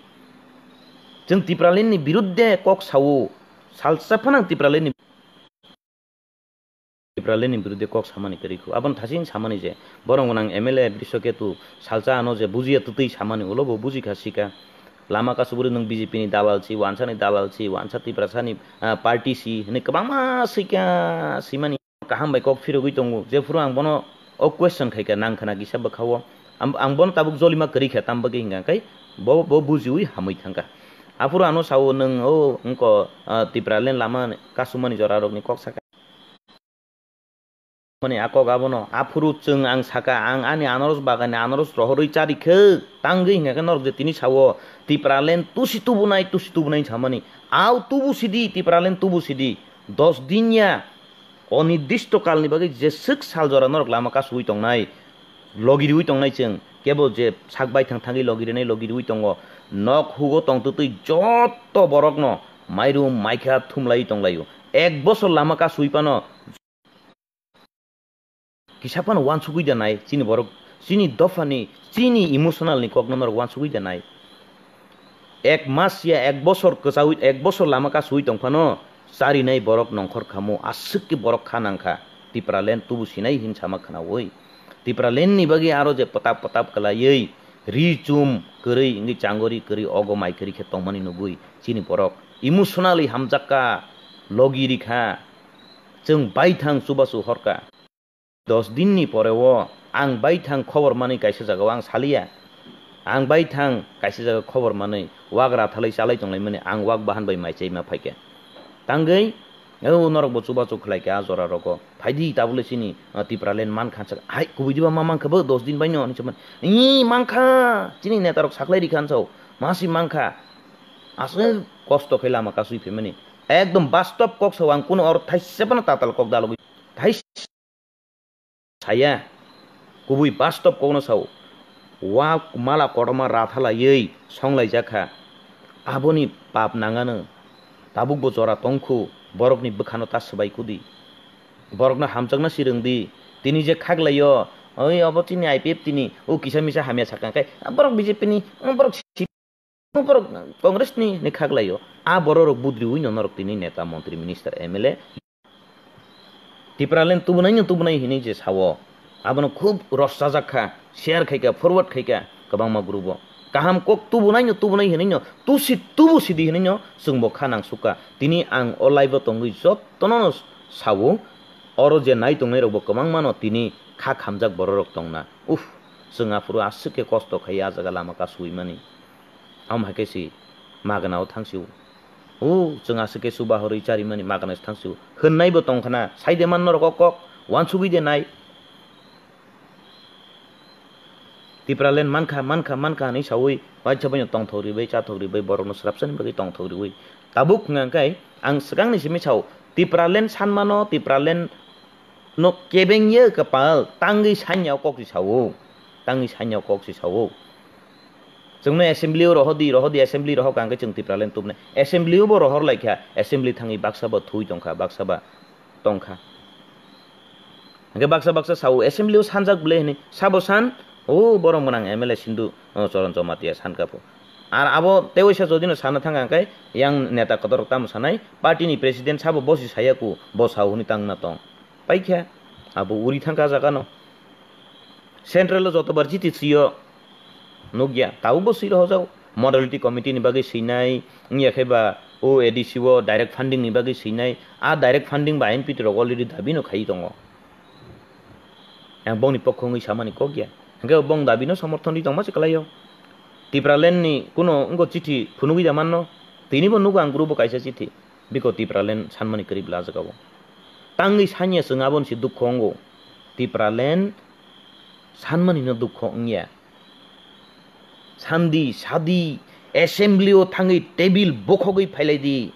Chwng Tipralandni birudde kok sao, salsa phano ang Tipralandni, Tipralandni birudde kok samani kwrwi kho. Aboni thasing samani je borok gwnang M L A Brishoketu salsa ano je bujiya twtwi samani ulo bo bujikha sika. Lama kasuburi nwng B J P ni dalal si, wansa ni dalal si, wansa Tiprasa ni, ah, party si, hwnwi kwbangma sika simani. Kaham bai kok phirogwi tongo, jephuru ang bono o question khaikha nang khna kisa bwkhao. Am-, ang bono tabuk jolima kwrwi kha, tam bagwi hwnkha khe bo, bo bujiwi hamwi thangkha. Aphuru ano sao, "Nwng o wngko, ah, Tipraland lama kasumani jorarokni kok sakha." Mani a kok abono, aphuru chwng ang sakha, ang ani anaros bagani anaros rohorwi chari khe, tangwi hwnkha khe norok je tini sao, Tipraland tusi tubunai, tusi tubunai samani. Ao tubu sidi, Tipraland tubu sidi. Dos din ya, onirdishto kalni bagwi jeswk sal jora norok lama kasugwi tongnai, logi riwi tongnai chwng, kebo je sak baithang thangwi logi rinai logi riwi tongo, nok hugo tongtwtwi joto borokno mairum maikha thumlaiwi tonglaio. Ek bosor lama kasugwi phano kisa phano uansugwi da nai chini borok, chini dophani, chini emotional ni kokno norok uansugwi da nai. Ek mas ya ek bosor kwchaui, ek bosor lama kasui tong phano charinai borok nongkhor khamu, aswk khe borok kha nang kha. Tipraland tubu sinai hin sama khnaui. Tipraland ni bagwi aro je pwtap pwtap kwlaiwi ri chum kwrwi wngwi changori kwrwi ogo mai kwrwi khe tongmani nugui chini borok emotionally hamjakka, logi rikha, chwng baithang chubachu horkha. Dos din ni pore o ang baithang khobor manwi kaisa jaga o ang saliya. Ang baithang kaisa jaga khobor manwi wak rathalwi chalai tonglaimani ang wak bahan bai mai chaima phaikha. Tangwi o norok bo chubachu khlaikha a jora rogo. Phaidi tabule chini, ah, Tipraland mankha sa. Hai kubui diba ma mankha bo dos din baino hinwi saman. Ih, mankha. Chini neta rok saklai rikha ansao. Masi mankha. Aswk kosto khe lama kasui phaimani. Ekdom bastob kok sao ang kuno oro thaisa phano tatal kok dalogwi. Thaisa saya, kubui bastob kokno sao. Wa mala kotorma rathalaiwi songlaijak kha. Aboni pap nangano. Tabukbo jora tongkhu, borokni bwkhano ta swbai kudi. Borokno hamjakna si rwngdi. Tini je khaklaio, oi obo chini I P F T ni, o kisa misa hamya sakha khe, borok B J P ni, borok si-, borok Congress ni hinwi khaklaio. A bororok budriwi no norok tini neta, montri, minister, M L A. Tipraland tubunai no tubunai hinwi je sao, abono khub rossajak kha, share khai kha, forward khai kha kwbangma group o. Kaham kok tubunai no tubunai hinwi no tusi tubu sidi hinwi no chwngbo kha nang sukha. Tini ang o live o tongwi jotono no sao, oro je nai tongnai rokbo kwbangma no tini kha khamjak bororok tongna. Uff, chwng aphuru aswk khe kosto khai a jaga lama kasui mani. Amo hai khe si magana o thang sio. O, chwng aswk khe chuba horwi charimani magana se thang sio. Hwnnai bo tong khna, sai de man norok o kok, uansugwi de nai. Tipraland mankha, mankha, mankha hinwi saui, waisa baino tongthok ribai, chathok ribai, borokno swrapsani bagwi tongthok riui. Tabuk hwnkha khe, ang swkangni simi sao, Tipraland sanmano, Tipraland no kebeng ye kwpal tangwi sanya o kok si sao, tangwi sanya o kok si sao. Chwngno assembly o rohor di, rohor di, assembly rohor kha hwnkhe chwng Tipraland tubunai. Assembly o bo rohor lai kha, assembly thangwi baksa bo thui tong kha, baksa ba tong kha. Hwnkhe baksa baksa sao, assembly o sanjak bwle hinwi, sabo san, o borok mwnang M L A Sindhu, o, Choron Jamatia san kha pho. Ar abo tei waisa jodi no sana thang kha hwnkhe yang neta kotor rok tamo sanai, party ni president sabo bosi saya ku, bo sao hwnwi tang na tong. Paikha, abo uri thangkha jaga no. Central o jotobar jiti sio nukya, tabukbo swi rohorjago. Modality committee ni bagwi swinai, wngya khe ba o A D C o direct funding ni bagwi swinai. A direct funding ba M P T rok already dabi no khai tongo. Ang bongni pokho wngwi samani kok ya. Hwnkhe bong dabi no somorthon ri tongma se kwlaio. Tipraland ni kuno wngko chithi phunugwi da manno. Tini bo nugo ang group o kaisa chithi. Biko Tipraland sanmani kwrwi bwla jagao. Tangwi sanya chwng aboni se dukho wngo. Tipraland sanmani no dukho wngya. Sandi, sadi, assembly o thangwi table bokhogwi phailai di,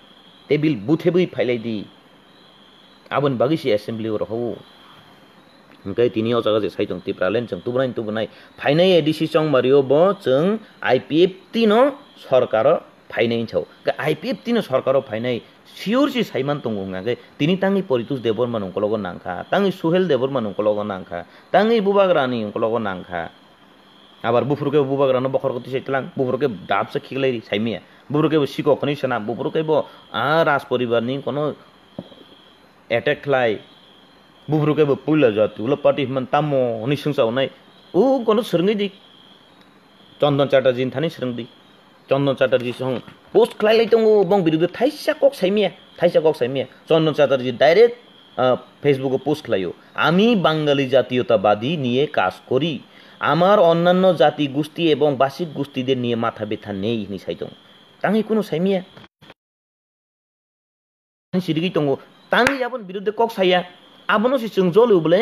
table buthebwi phailai di. Aboni bagwi se assembly o rohor. Hwnkhe tini o jaga je sai tong Tipraland chwng tubunai tubunai. Phainai A D C chongmari o bo chwng I P F T no sorkar o phainai hinsa o. Khe I P F T no sorkar o phainai sure si saiman tongo hwnkha khe tini tangwi Poritos Debbarma ni ungkologo nangkha, tangwi Suhel Debbarma ni ungkologo nangkha, tangwi Bubagra ni ungkologo nangkha. Abar buphuru khe bubagrano bokhorok twi sai tlang, buphuru khe dapsa khiklai ri, saimaya. Buphuru khe bo sikok hwnwi sana, buphuru khe bo, ah, raj poribar ni kono attack khlai. Buphuru khe bo puila jati ulo party hwnmani tamo hwnwi swngsa hwnai. O kono swrwngwi di. Chondon Chatterjee ni thani swrwng di. Chondon Chatterjee song post khlai lai tongo, bong biruddhe thaisa kok saimaya, thaisa kok saimaya. Chondon Chatterjee direct, ah, Facebook o post khlaio, "আমি বাঙালি জাতীয়তাবাদী নিয়ে কাজ করি, আমার অন্যান্য জাতি গোষ্ঠী এবং ভাষিক গোষ্ঠীদের নিয়ে মাথা ব্যথা নেই" hinwi sai tongo. Tangwi kuno saimaya. Ani sirigwi tongo. Tangwi aboni biruddhe kok saya. Abono se chwng jolio bwle.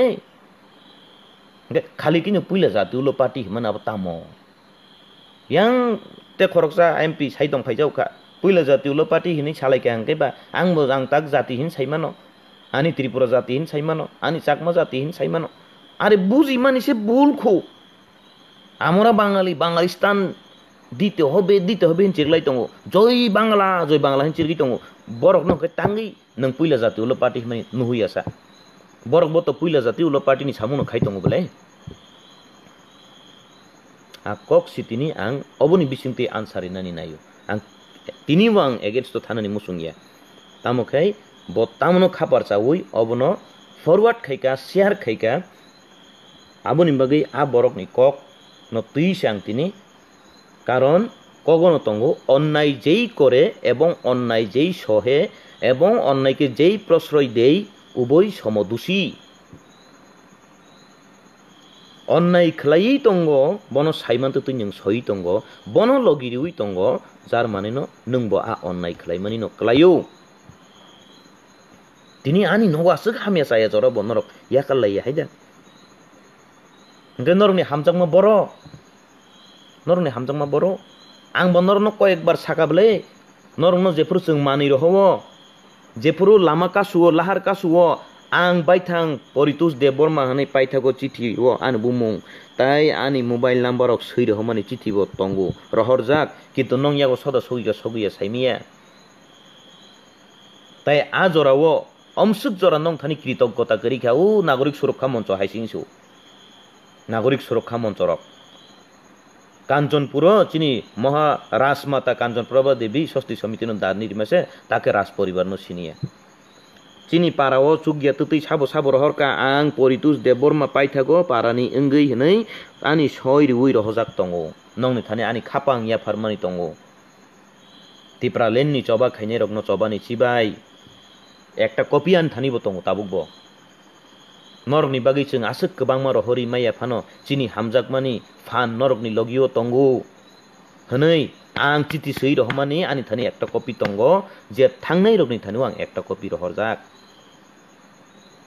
Hwnkhe khali kino puila jati ulo party hwnmani abo tamo? Yang te khoroksa M P sai tong phaijak kha. Puila jati ulo party hinwi salai kha hwnkhe ba ang bo ang tak jati hin sai mano. Ani Tripura jati hin sai mano. Ani Chakma jati hin sai mano. Are buji mani se bul kho. আমরা বাঙালি, বাঙালিস্তান দিতে হবে, দিতে হবে hin chirlai tongo. Joi Bangla, Joi Bangla hin chirgwi tongo. Borok no hwnkhe tangwi nwng puila jati ulo party hwnmani nuhwi asa. Borok bo to puila jati ulo party ni samung no khai tongo bwle. A kok si tini ang oboni bisingtwi answer rinani naio. Ang tini bo ang against o thanani muchung ya. Tamo khai bo tamono khapar chawi obono forward khaika, share khaika. Aboni bagwi a borokni kok no twi se ang tini. Karon kogono tongo, "অন্যায় যেই করে এবং অন্যায় যেই সহে এবং অন্যায়কে যেই প্রশ্রয় দেয়, উভয় সমদোষী।" Onnai khlaiwi tongo, bono saiman twi nwng soi tongo, bono logi riwi tongo, jar maneno nwngbo a onnai khlaimani no klaio. Tini ani nogo aswk hamya chaya jora bo norok yakal laiya haida. Hwnkhe norokni hamjakma borok, norokni hamjakma borok, ang bo norokno koyekbar saka bwle, norokno jephuru chwng manwi rohowo, jephuru lama kasuo, lahar kasuo, ang baithang Poritos Debbarma hwnwi paithago chithi o ani bumung, tai ani mobile number rok swi rohormani chithi bo tongo, rohorjak, kintu nong yago soda sogwi ya, sogwi ya saimaya. Tai a jorao omswk jora nong thani kritoggota kwrwi kha, o Nagorik Surokha Moncho hai sing su. Nagorik Surokha Moncho rok. Kanchanpuro chini Moha Rajmata Kanchanprabha Devi Sosti Somitino darni rimase, take Raj poribarno siniya. Chini parao chukya twtwi sabo sabo rohorka ang Poritos Debbarma paithago parani wngwi hwnwi ani soi riwi rohojak tongo. Nongni thani ani khapang yapharmani tongo. Tipraland ni choba khainai rokno chobani chibai ekta copy ani thani bo tongo tabuk bo. Norokni bagwi chwng aswk kwbangma rohorwi maya phano chini hamjakmani phan norokni logio tongo hwnwi ang chithi swi rohormani ani thani ekta copy tongo, je thangnai rokni thani o ang ekta copy rohorjak.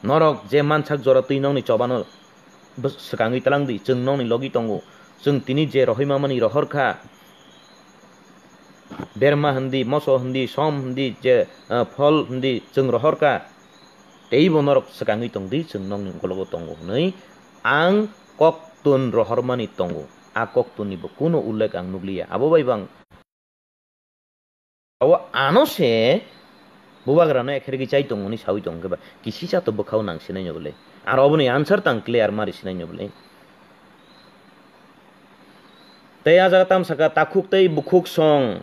Norok je mansak jora twi nokni chobano bw-, swkangwi twlang di, chwng nokni logi tongo. Chwng tini je rohorwi mamani rohor kha, berma hwn di, moso hwn di, som hwn di, je, ah, phol hwn di, chwng rohor kha, teibo norok swkangwi tong di, chwng nokni ukologo tongo hwnwi ang koktun rohormani tongo. A koktunni bo kuno ullek ang nukliya. Abo bai bo ang O ano se bubagrano ekhergwi chai tongo hwnwi saui tongo khe ba, kisisa to bwkhao nang sinai no bwle. Aro oboni answer tang clear mari sinai no bwle. Tei a jaga tam saka takhuk tei bukhuk song,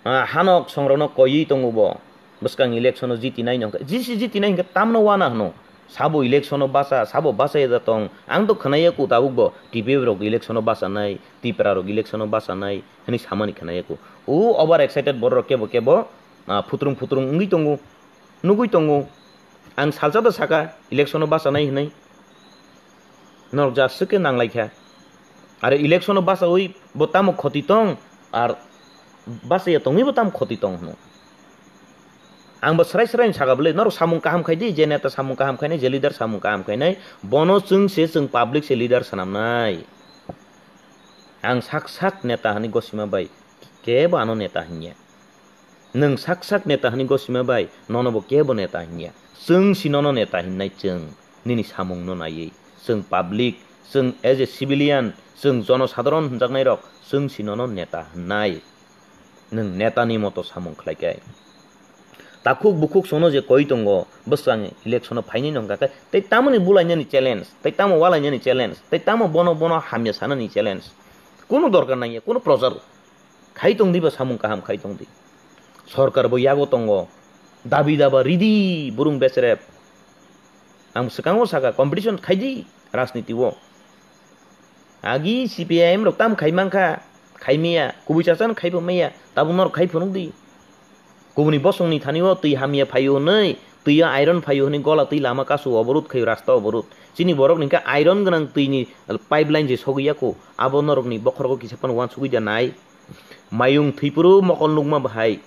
ah, hanok songrokno koiwi tongo bo. Bwskang election o jitinai no hwnkhe, jisi jitinai hwnkhe tamno wana hwno. Sabo election o basa, sabo basa ya tong. Ang to khwnai ya ku tabuk bo T P F rok election o basa nai, Tipra rok election o basa nai. Hwnwi samani khwnai ya ku. O over excited borok rok kebo kebo, ah, phutrung phutrung wngwi tongo, nugwi tongo. Ang salsa da saka election o basa nai hwnwi. Norok ja swk khe nang lai kha. Are election o basawi bo tamo khoti tong, ar basa ya tongwi bo tamo khoti tong hwno. Ang bo srai srai saka bwle, norok samung kaham khai di, je neta samung kaham khainai, je leader samung kaham khainai, bono chwng se chwng public se leader swnamnai. Ang sak sak neta hwnwi gosima bai kebo ano neta hinya. Nwng sak sak neta hwnwi gosima bai nono bo kebo neta hinya. Chwng si nono neta hinnai chwng, nini samungno naiwi. Chwng public, chwng as a civilian, chwng jonosadharon hwnjaknairok, chwng si nono neta hinnai. Nwng netani moto samung khlai khe. Takhuk bukhuk sono je koi tongo, bwswk ang election o phainai no hwnkha khe, tei tamoni bulainani challenge, tei tamo walainani challenge, tei tamo bono bono hamya sanani challenge. Kunu dorkar nangya, kunu prochar khai tong di ba samung kaham khai tong di. Sorkar bo yago tongo, dabi daba ridi burung besrep. Ang swkango saka competition khai di rajniti o. Agi C P I M rok tam khai mankha, khai maya, kubui chasano khai bo maya, tabuk norok khai phunuk di. Kubuni bosongni thani o twi hamya phaio hwnwi, twi o iron phaio hwnwi gola twi lama kasu oborot khaio, rasta oborot. Chini borok ni khe iron gwnang twi ni pipeline je sogwi yako, abo norok ni bokhorogo kisa phano uansugwi da nai. Mayung thwipuro mokol nukma bahai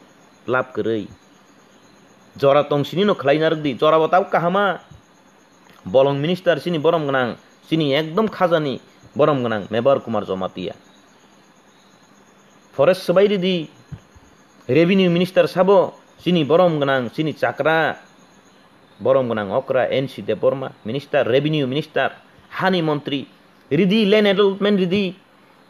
lab kwrwi. Jora tong sini no khlai narwk di, jora bo tabuk kahama. Bolong minister chini borom gwnang, chini ekdom khajani borom gwnang Mebar Kumar Jamatia. Forest swbai ridi, revenue minister sabo chini borom gwnang, chini chakra borom gwnang okra N C Debbarma, minister, revenue minister, hani montri, ridi land allotment ridi,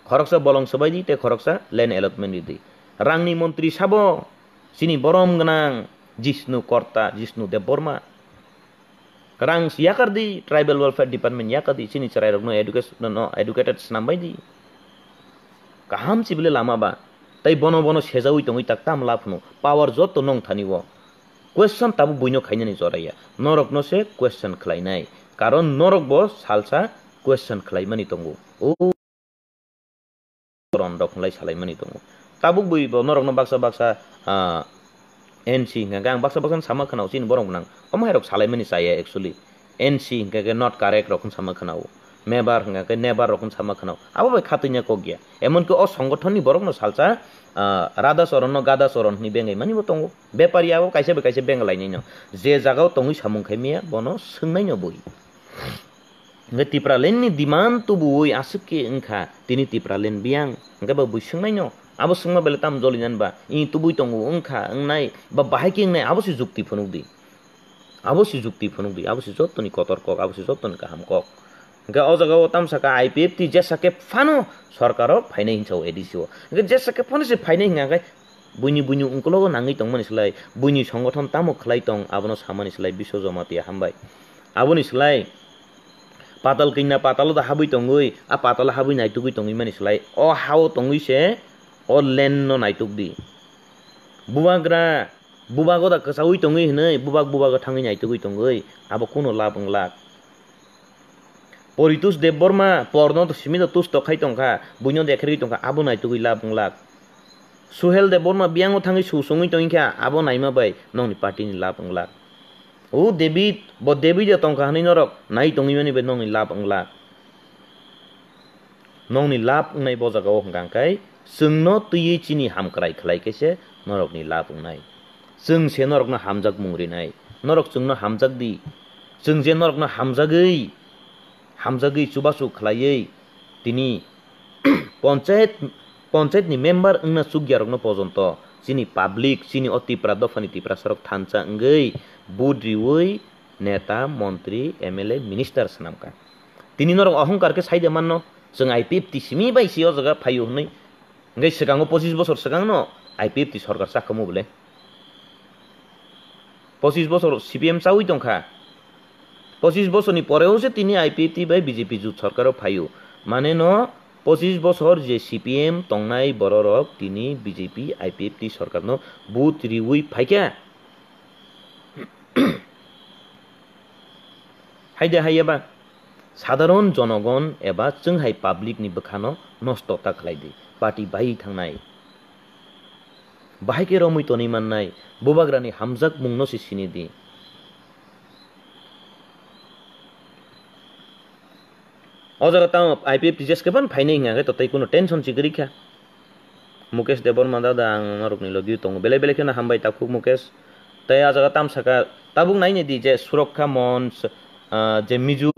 khoroksa bolong swbai di tei khoroksa land allotment ridi. Rangni montri sabo chini borom gwnang Jishnu Korta, Jishnu Debbarma. Rang si yakar di, tribal welfare department yakar di, chini chwrai rokno education, no, educated swnam bai di. Kaham si bile lama ba. Tai bono bono sejawi tongwi tak tam lab hwno. Power jotto nong thani o. Question tabuk buino khainani joraya. Norokno se question khlainai. Karon norok bo salsa question khlaimani tongo. O Ron rok hwnlai salaimani tongo. Tabuk bui bo norokno baksa baksa, ah, N C hingka khe ang baksa baksa sama khwnao chini borok nang. Omo hai rok salaimani chaya actually. N C hingka khe not correct rok hwn sama khwnao. Mebar hingka khe nebar rok hwn sama khwnao. Abo bai khatwina kok ya. Emon ki o songothon ni borok no salsa, ah, Radha Charan no Gada Charan hwnwi bengai mani bo tongo. Bepari abo kaisa bai kaisa bengalai nai no. Je jaga o tongwi samung khai maya bono swngnai no bui. Hingke Tipraland ni demand tubuwi aswk khe wngkha tini Tipraland biyang. Hingke bo bui swngnaino, abo swngma belai tamo jolinan ba? I tubui tongo wngkha, wngnai, ba bahai khe wngnai, abo se jukti phunukdi. Abo se jukti phunukdi, abo se jottoni kotor kok, abo se jottoni kaham kok. Hingke o jaga o tamo saka I P F T jesa khe phano sorkaro phainai hinsa o A D C o. Hingke jesa khe phano se phainai hingka khe buini buini ungkulogo nangwi tongmani slai, buini songothon tamo khlai tong, abono samani slai Biswa Jamatia hambai. Aboni slai patal kingna patalo da habwi tongwi, a patalo habwi naitugwi tongwi mani slai, o hao tongwi se o land no naituk di. Bubagra, bubago da kwchaui tongwi hwnwi, bubak bubago thangwi naitugwi tongwi, abo kuno lab wnglak. Poritus Debbarma porno simi da tus tokhai tongkha, buino dekherwi tongkha, abo naitugwi lab wnglak. Suhel Debbarma biyango thangwi su songwi tongkha, abo naima bai nokni party ni lab wnglak. O David, bo David ya tongkha hwnwi norok nai tongwi mani bai nokni lab wnglak. Nokni lab wngnai bo jaga o hwnkha khe chwngno twiwi chini hamkrai khlai khe se norokni lab wngnai. Chwng se norokno hamjak mung rinai. Norok chwngno hamjak di. Chwng je norokno hamjagwi, hamjagwi chubachu khlaiwi tini Ponchayat, ponchayat ni member wngna chukya rokno pojonto chini public, chini o Tipra dophani Tiprasa rok thansa wngwi vote riwi neta, montri, M L A, minister swnamkha. Tini norok ohongkar khe saide manno, chwng I P F T simi bai si o jaga phaio hwnwi. Hwnkhe swkango pochis bosor swkangno I P F T sorkar chakhamu bole. Pochis bosor C P M chawi tongkha. Pochis bosorni poreo se tini I P F T bai B J P jut sorkaro phaio. Mane no pochis bosor je C P M tongnai bororok tini B J P I P F T sorkarno vote riwi phaikha. Haide haiya ba sadharon jonogon eba chwng hai public ni bwkhano nosto ta khlai di, party bai thangnai. Bahai khe romwi tonwi mannai, bubagrani hamjak mungno se sini di. O jaga tamo I P F T jesa khe ban phainai hingya khe to tei kuno tension si kwrwi kha. Mukesh Debbarma dada ang norokni logi tongo. Belai belai kheno hambai takhuk Mukesh. Tei a jaga tam saka tabuk naini di je Surakha Monch, ah, je Mizo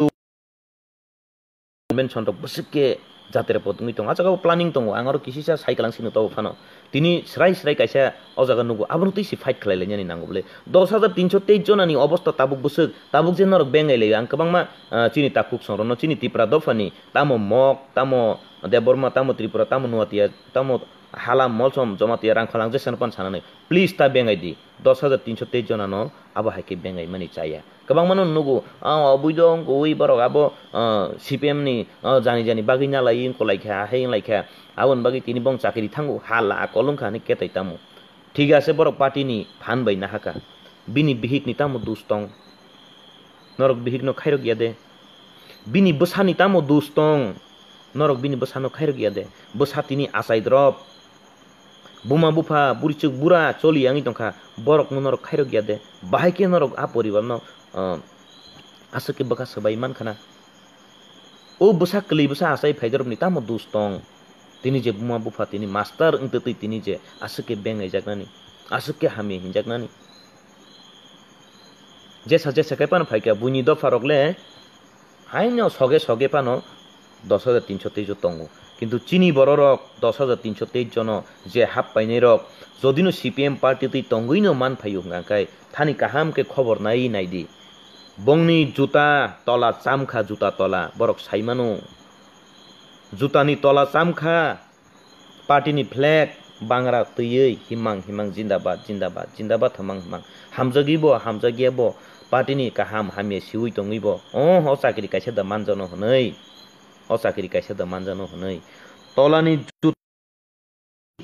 convention rok bwswk khe jatira bo tongwi tongo. A jaga o planning tongo. Ang aro kisisa sai kwlang sino tabuk phano. Tini srai srai kaisa o jaga nugo. Abono twi si fight khlai lainani nango bole. Dos hajar tinso teis jonani obosta tabuk bwswk. Tabuk je norok bengai lai ang kwbangma, ah, chini takhuk songrokno chini Tipra dophani tamo Mok, tamo Debbarma, tamo Tripura, tamo Nuatia, tamo Halam, Molsom, Jamatia, Rangkhalang, jesano pan sanani. Please ta bengai di. Dos hajar tinso teis jonano abo hai khe bengai mani chaya. Kwbangmano nugo, ah, obuido wngkha, ui borok abo, ah, C P M ni, ah, jani jani bagwi nalai wngkha, laikha, hai wnglaikha. Aboni bagwi tini bong chakri thango, hala kolong kha hinwi ketai tamo. Thik ase, borok party ni phan bai nahaka. Bini bihik ni tamo dus tong? Norok bihik no khairok ya de. Bini bwsa ni tamo dus tong? Norok bini bwsa no khairok ya de. Bwsa tini achai drop. Buma bupha, burichuk bura choli yangwi tongkha, borokno norok khairok ya de? Bahai khe norok a poribarno, ah, aswk khe bwkha swbai mankha na? O bwsa kwlwi bwsa achai phaidorokni tamo dus tong? Tini je buma bupha tini master wngtwi twi tini je aswk khe bengaijaknani, aswk khe hamya hinjaknani. Jesa jesa khe phano phaikha buini dopharok le haino soge soge phano dos hajar tinso teis o tongo. Kintu chini bororok dos hajar tinso teis jono je hap painairok jodino C P M party twi tongwino man phaio hwnkha khe thani kaham khe khobor nai naidi. Bongni juta tola chamkha, juta tola borok saimano. Jutani tola chamkha. Party ni flag bangra twiwi himang himang jindabad, jindabad, jindabad himang himang. Hamjagwi bo, hamjagya bo, party ni kaham hamya siwi tongwi bo. Oh, o chakri kaisa da manjano hwnwi. O chakri kaisa da manjano hwnwi. Tolani jut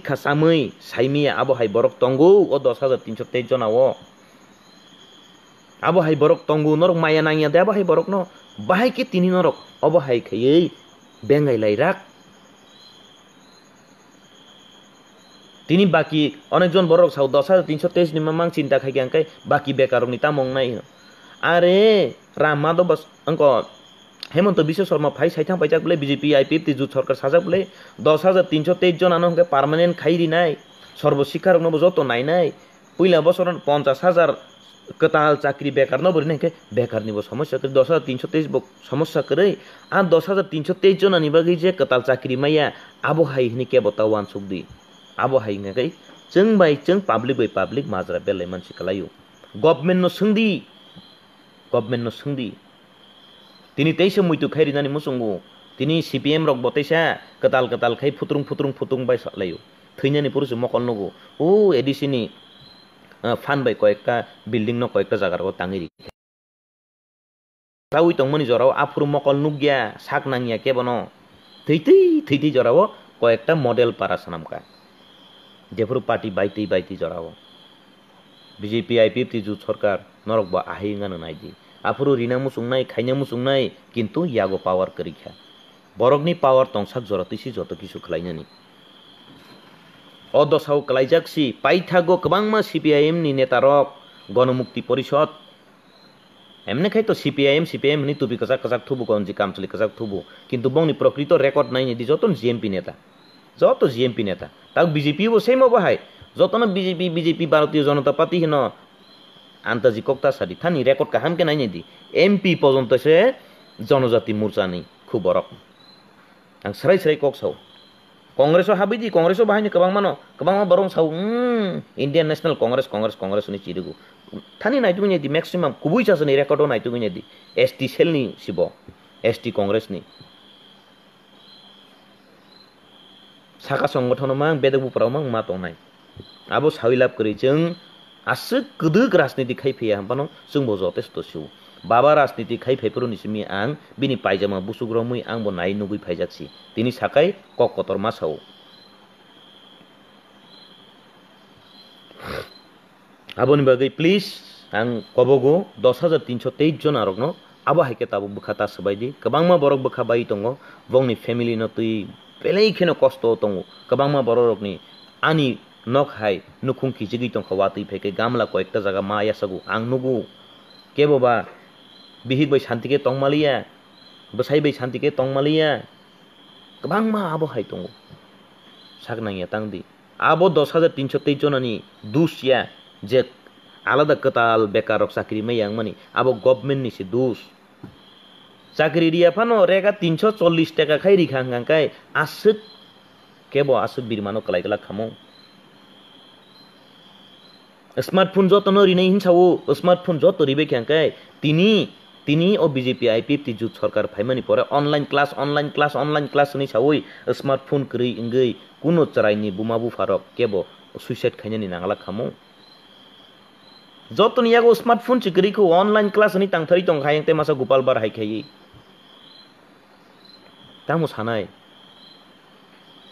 kha chamwi saimiya abo hai borok tongo o dos hajar tinso teis jona o. Abo hai borok tongo, norok maya nangya de abo hai borokno? Bahai khe tini norok obo hai khaiwi bengai lairak. Tini baki onekjon borok sao dos hajar tinso teis ni mamang chinta khai khe, hwnkhe baki bekar rokni tamo wngnai hino. Are Ram Madhav bas-, wngko Hemanta Biswa Sarma phai saithang paijak bwle B J P I P F T jut sarkar sajak bwle dos hajar tinso teis jona no hwnkhe permanent khai rinai, Sarva Shiksha rokno bo joto nainai, puila bosoro ponchas hajar kwtal chakri bekar no bo rinai hwnkhe bekar ni bo somosya kwrwi, dos hajar tinso teis bo somosya kwrwi. A dos hajar tinso teis jona ni bagwi je kwtal chakri maya abo hai hwnwi kebo ta uansuk di. Abo hai hwnkhe chwng bai chwng public bai public majra belai mansi kwlaio. Government no swng di. Government no swng di. Tini teisa muitu khai rinani muchungo. Tini C P M rok bo teisa kwtal kwtal khai phutrung phutrung phutrung bai sa laio. Thwinani phuru se mokol nugo. O A D C ni, ah, phan bai koyekta building no koyekta jaga rogo tangwi ri. Chawi tongmani jorao aphuru mokol nukya, sak nangya kebono. Thwi twi, thwi twi jorao koyekta model para swnamkha. Jephuru party bai twi bai twi jorao. B J P I P F T jut sarkar norok bo ahai wngano naidi. Aphuru rina muchungnai, khaina muchungnai, kintu yago power kwrwikha. Borokni power tongsak jora twisi joto kisu khlainani. O dosao kwlaijak si, paithago kwbangma C P I M ni netarok, Gonomukti Porishod, emne khai to C P I M, C P I M hwnwi tupi kwchak kwchak thubu, gonji kamchwlwi kwchak thubu. Kintu bongni prokrito record nainai di, joto G M P neta. Joto G M P neta. Tak B J P bo same obo hai. Jotono B J P, B J P, Bharatiya Janata Party hino antaji kokta sadi. Thani record kaham khe nainai di. M P pojonto se Janajati Morcha ni khu borok. Ang srai srai kok sao. Congress o habwi di, Congress o bahai ni kwbangma no, kwbangma borok sao, "Hmm, Indian National Congress, Congress, Congress," hwnwi chirigo. Thani naitugwi naidi, maximum kubui chasani record o naitugwi naidi. S T cell ni sibo, S T Congress ni. Saka songothono mang, bedek buphurao mang ma tongnai. Abo sawi lab kwrwi chwng aswk kwdwk rajniti khai phiya hwnphano chwngbo jotesto sio. Baba rajniti khai phaiphuru ni simi ang bini paijama busuk romwi angbo nai nugwi phaijak si. Tini sakai kok kotor ma sao. Aboni bagwi please ang kobogo dos hajar tinso teis jona rokno abo hai khe tabuk bwkha ta swbai di. Kwbangma borok bwkha bai tongo, bongni family no twi belai kheno kosto o tongo. Kwbangma borok rokni ani nok hai nukhung kichigwi tongkha, watwi phai khe gamla koyekta jaga ma yasago ang nugo. Kebo ba bihik bai santi khe tongmaliya, bwsai bai santi khe tongmaliya, kwbangma abo hai tongo. Sak nangya tang di. Abo dos hajar tinso teis jonani dus ya, je alada kwtal bekar rok chakri maya wngmani, abo government ni se dus. Chakri riya phano rega tinso chollish taka khai rikha hwnkha khe aswk kebo aswk birmano kwlai kwlak khamo. Smartphone jotono rinai hinsa o, smartphone joto ribai khe hwnkhe tini, tini o B J P I P F T jut sarkar phaimani pore online class, online class, online class hwnwi sawi smartphone kwrwi wngwi kuno chwraini buma bupharok kebo suicide khainani nangla khamo. Jotoni yago smartphone se kwrwi kho, online class ni tangthari tong kha, yang tei masa Gopal Bar hai khaiwi. Tamo sanai?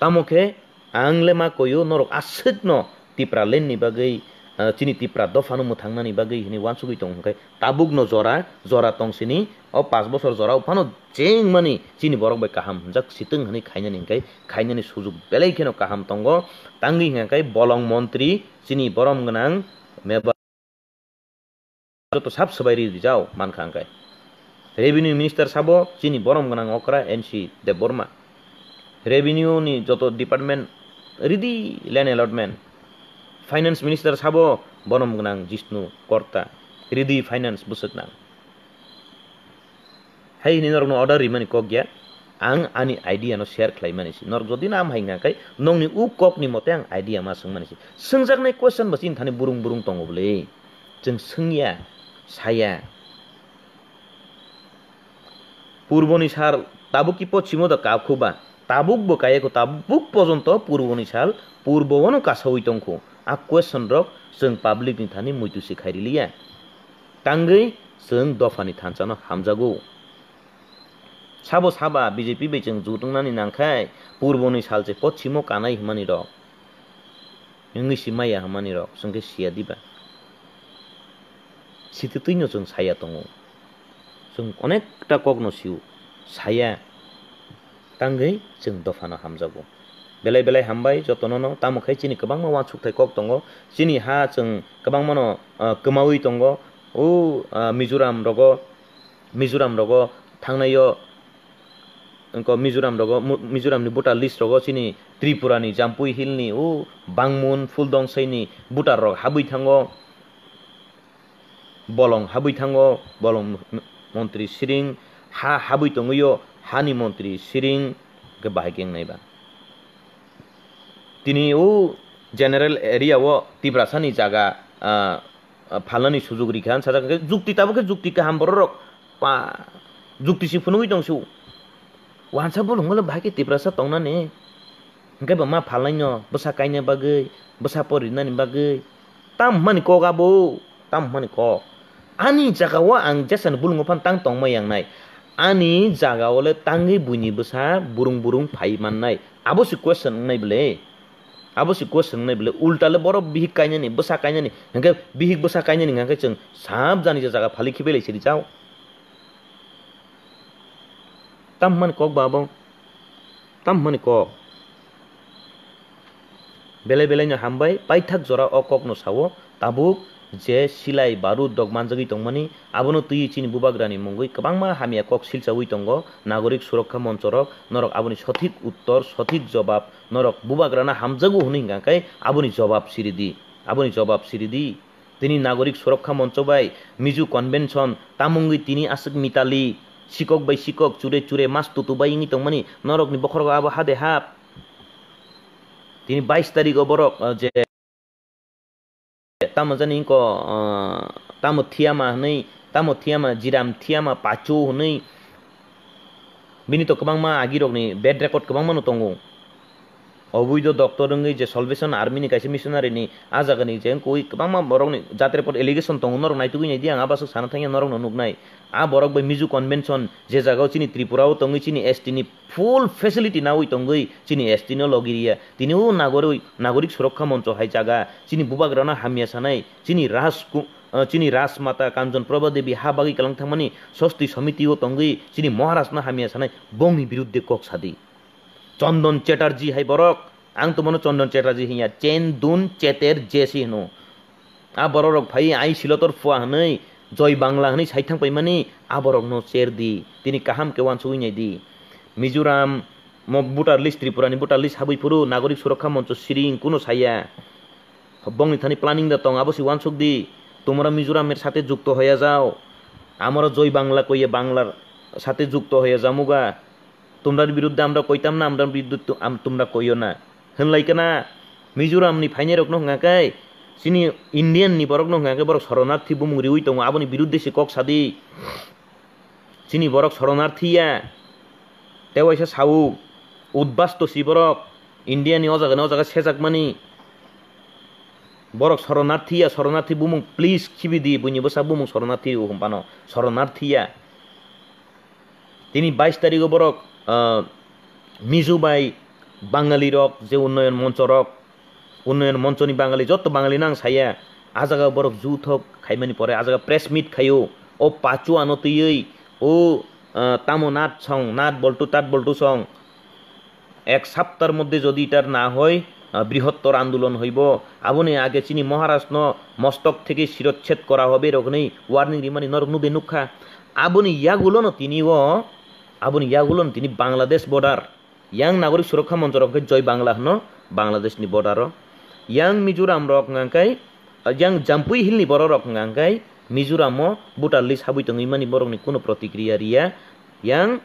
Tamo khe ang le ma koyo norok aswkno Tipraland ni bagwi, ah, chini Tipra dophano mwthangnani bagwi hwnwi uansugwi tong hwnkhe tabukno jora, jora tong sini, o pash bosor jora o phano chengmani chini borok bai kaham hwnjak sitwng hwnwi khainani hwnkhe khainani sujuk belai kheno kaham tongo. Tangwi hwnkhe bolong montri chini borom gwnang meba joto sab swbai ri rijao mankha hwnkhe. Revenue Minister sabo chini borom gwnang okra N C Debbarma. Revenue ni joto department ridi land allotment. Finance Minister sabo borom gwnang Jishnu Korta, ridi finance bwswk nang. Hai hwnwi norokno order rimani kok ya, ang ani idea no share khlaimani se. Norok jodi no am hai hwnka khe nongni u kokni mote ang idea ma swngmani se. Swngjaknai question bo chini thani burung burung tongo bwle. Chwng swngya, saya. Purboni sal tabuk ki pochimo da kapkhu ba? Tabuk bo kaya kho, tabuk pojonto purboni sal purbo wano kasawi tongkhu. A question rok chwng public ni thani muitu se khairiliya. Tangwi chwng dophani thansa no hamjago. Sabo saba B J P bai chwng jutung nani nangkhai purboni sal se pochimo kanai hwnmani rok. Wngwi si maya hwnmani rok, chwng khe siya diba? Sititwino chwng saya tongo. Chwng onekta kokno sio, saya tangwi chwng dophano hamjago. Belai belai hambai jotono no, tamo khe chini kwbangma uansukthai kok tongo. Chini ha chwng kwbangmano, ah, kwmawi tongo. O, ah, Mizoram rogo, Mizoram rogo thangnaio, wngkha Mizoram rogo, Mu-, Mizoram ni voter list rogo chini Tripura ni Jampui Hill ni o Bangmun, Phuldongsaini voter rok habwi thango, bolong habwi thango, bolong m-, montri siring, ha habwi tongwio, hani montri siring, hwnkhe bahai khe wngnai ba. Tini o general area o Tiprasa ni jaga, ah, ah, phalnani sujuk rikha, sajak khe jukti, tabuk khe jukti kaham borok rok pa jukti si phunugwi tong su. Wansa bolong le bahai khe Tiprasa tongnani. Hwnkhe bo ma phalnaino bwsa kaina bagwi, bwsa porinani bagwi. Tam hwnmani kok abo, tam hwnmani kok. Ani jagao ang jesani bolongo phan tang tongma yangnai. Ani jagao le tangwi buini bwsa burung burung phai mannai. Abo se question wngnai bwle. Abo se question wngnai bwle. Ulta le borok bihik kainani, bwsa kainani. Hwnkhe bihik bwsa kainani hwnkhe chwng sab jani jaga phali khibai lai siri jao. Tam hwnmani kok ba abo? Tam hwnmani kok. Belai belai no hambai, paithak jora o kok no sao, tabuk je silai barud rok manjagwi tongmani, abono twiwi chini bubagrani mungwi kwbangma hamya kok silchawi tongo, nagorik surokha moncho rok, norok aboni sothik uttor, sothik jobab norok bubagrano hamjago hwnwi hwnkha khe aboni jobab siridi, aboni jobab siridi. Tini Nagorik Surokha Moncho bai Mizo Convention tamungwi tini aswk mitali, sikok bai sikok, chure chure mas tutu bai wngwi tongmani norokni bokhorogo abo hade hap. Tini bais tarikgo borok, ah, je tamo jani wngkho, ah, tamo thiyama hwnwi, tamo thiyama, Jiram thiyama, Pachu hwnwi, bini to kwbangma agirokni bad record kwbangmano tongo. Oboido doctor wngwi je Salvation Army ni kaisa missionary ni a jaga ni je wngkui kwbangma borok ni jatre pot allegation tongo, norok naitugwi naidi, ang abaswk sana thangya norok no nuknai. A borok bai Mizo Convention je jaga o chini Tripura o tongwi chini S T ni full facility nawi tongwi chini S T no logi riya. Tini o nagorwi, Nagorik Surokha Moncho hai jaga chini bubagrano hamya sanai, chini Rajku-, ah, chini Rajmata Kanchon Prabha Devi ha bagwi kalang thangmani Sosti Somiti o tongwi chini Maharaj no hamya sanai, bongni birudde kok sadi. Chondon Chatterjee hai borok, ang to bono Chondon Chatterjee hinya, Chendun Cheter Jesi hino. A borok rok phai ai silotor phua hwnwi, Joy Bangla hwnwi sai thang paimani, a borok no cher di. Tini kaham khe uansugwi nai di. Mizoram mo voter list, Tripura ni voter list habwi phuru Nagorik Surokha Moncho siring kuno saya. Bongni thani planning da tong, abo se uansuk di. তোমরা মিজোরামের সাথে যুক্ত হয়ে যাও। আমরা জয় বাংলা কইয়ে বাংলার সাথে যুক্ত হয়ে যামুগা। তোমরার বিরুদ্ধে আমরা কইতাম না, আমরা বিদ্যুৎ তো-, আম-, তোমরা কইও না। Hwnlai kana, Mizoram ni phainai rok no hwnga khe, chini Indian ni borok no hwnga khe, borok soronarthi bumung riwi tongo, aboni birudde se kok sadi. Chini borok soronarthi ya, tei waisa sao, udbasto si borok, India ni o jaga ni o jaga sejakmani. Borok soronarthi ya, soronarthi bumung please khibi di, buini bwsa bumung soronarthi rw hwnphano, soronarthi ya. Tini bais tarigo borok, ah, Mizo bai Bangali rok je unnoyon moncho rok, unnoyon monchoni Bangali, jotto Bangali no ang saya, a jaga borok juthok khaimani pore, a jaga press meet khaio, o Pachua no twiwi, o, ah, tamo nat song, nat boltu, tat boltu song, ek saptar moddhe jodi itar na hoi, ah, brihottor andolon hoibo, aboni age chini Maharaj no mostok theke shirochhed kora hobe rok hinwi warning rimani norok nugwi nukha. Aboni yagulo no tini o, aboni yagulo no tini Bangladesh border, yang Nagorik Surokha Moncho rok khe Joy Bangla hwno Bangladesh ni border o, yang Mizoram rok hwnkha khe, yang Jampui Hill ni borok rok hwnkha khe Mizoram o voter list habwi tongwi mani borok ni kuno protikriya riya, yang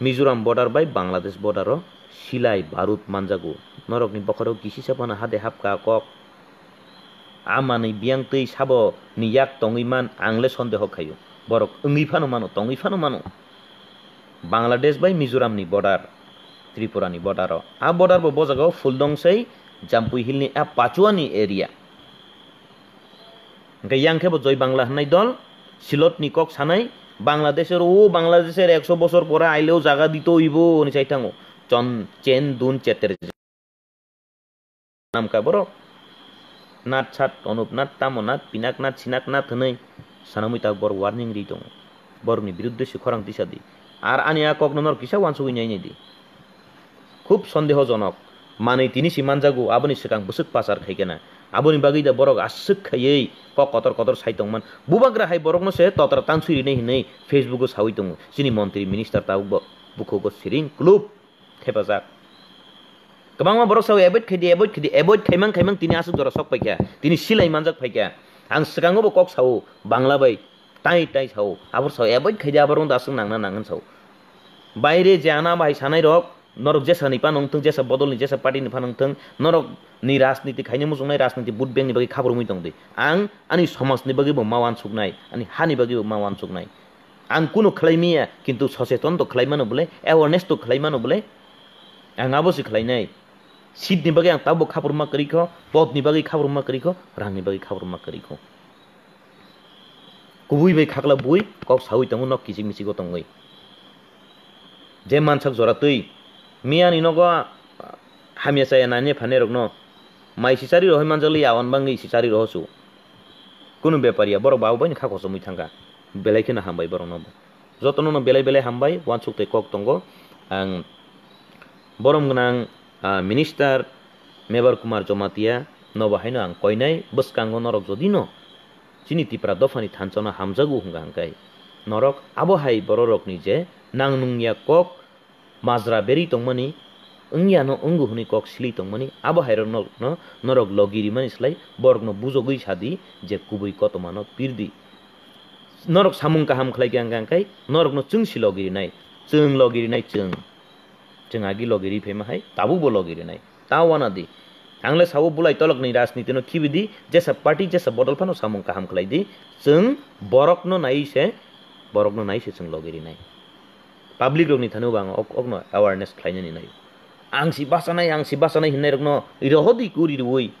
Mizoram border bai Bangladesh border o silai barut manjago. Norok ni bokhorok kisisa phano hade hapka kok. A manwi biyang twi sabo ni yak tongwi man ang le sondeho khaio. Borok wngwi phano mano, tongwi phano mano. Bangladesh bai Mizoram ni border, Tripura ni border o. A border bo bojagao Phuldong sei Jampui Hill ni a Pachua ni area. Hwnkhe yang khe bo Joy Bangla hwnnai dol, Silot ni kok sanai, Bangladesh er o, Bangladesh er ekso bosor pore aile o jaga dito oibo hwnwi sai thango. Chon, chen, dun, cheter. Namka borok. Nat sat, Onop nat, tamo nat, pinak nat, sinak nat hwnwi sanamwi tak borok warning ri tongo. Borokni biruddhe se khorang tisa di. Ar ani a kokno norok kisa wansugwi nai nai di. Khub sondehojonok. Manwi tini si manjago, aboni swkang bwswk pachar khai kena. Aboni bagwi da borok aswk khaiwi kok kotor kotor sai tongman. Bubagra hai borokno se totra tanswi rinai hinwi Facebook o sawi tongo. Chini montri minister tabuk bo bukhugo siring klub. Thepajak. Kwbangma borok sao avoid khaidi, avoid khaidi, avoid khaimang khaimang tini aswk jora sok paikha, tini silai manjak phaikha. Ang swkango bo kok sao, Bangla bai tai tai sao, abor sao avoid khaidi, abor wngda aswk nangna nang hwn sao. Baire je ana bahai sanai rok, norok jesa ni phano wngthung, jesa bodol ni, jesa party ni phano wngthung, norok ni rajniti khaina muchungnai, rajniti vote bank ni bagwi khabrumwi tongdi. Ang ani somaj ni bagwi bo ma wansuknai, ani ha ni bagwi bo ma wansuknai. Ang kunu khlai miya, kintu socheton to khlai mano bole, awareness to khlai mano bole. Ang abo se khlai nai. Seat ni bagwi ang tabuk khabrumma kwrwi kho, pod ni bagwi khabrumma kwrwi kho, rang ni bagwi khabrumma kwrwi kho. Kubui bai khakla bui kok sawi tongo nok kichik michik o tongwi. Je mansak jora twi miya ni nogo hamya chaya nani phanai rokno mai sichari rohoi manjakli ya, on bangwi sichari rohosu. Kunu bepar ya, borok babu bai ni kha kochomwi thangkha. Belai kheno hambai borokno bo. Jotono no belai belai hambai, wansuk tei kok tongo. Ang borom gwnang, ah, minister Mebar Kumar Jamatia no bo haino ang koinai, bwskango norok jodi no chini Tipra dophani thansa no hamjago hwnka hwnkhe norok abo hai bororokni je nang nungya kok majra berwi tongmani, wngya no wngo hwnwi kok sili tongmani, abo hai rok no, no, norok logi rimani slai borokno bujogwi sadi je kubui kotomano pirdi. Norok samung kaham khlai khe hwnka hwnkhe norokno chwng si logi rinai, chwng logi rinai chwng. Chwng agi logi ri phaima hai tabukbo logi rinai. Ta wana di. Ang le sao bulai tolokni rajniti no khibi di, jesa party, jesa bodol phano samung kaham khlai di. Chwng borokno nai se, borokno nai se chwng logi rinai. Public rokni thani bo ang ok, okno awareness khlainani nai. Ang si bachanai, ang si bachanai hinnairokno rohodi kuri rwi.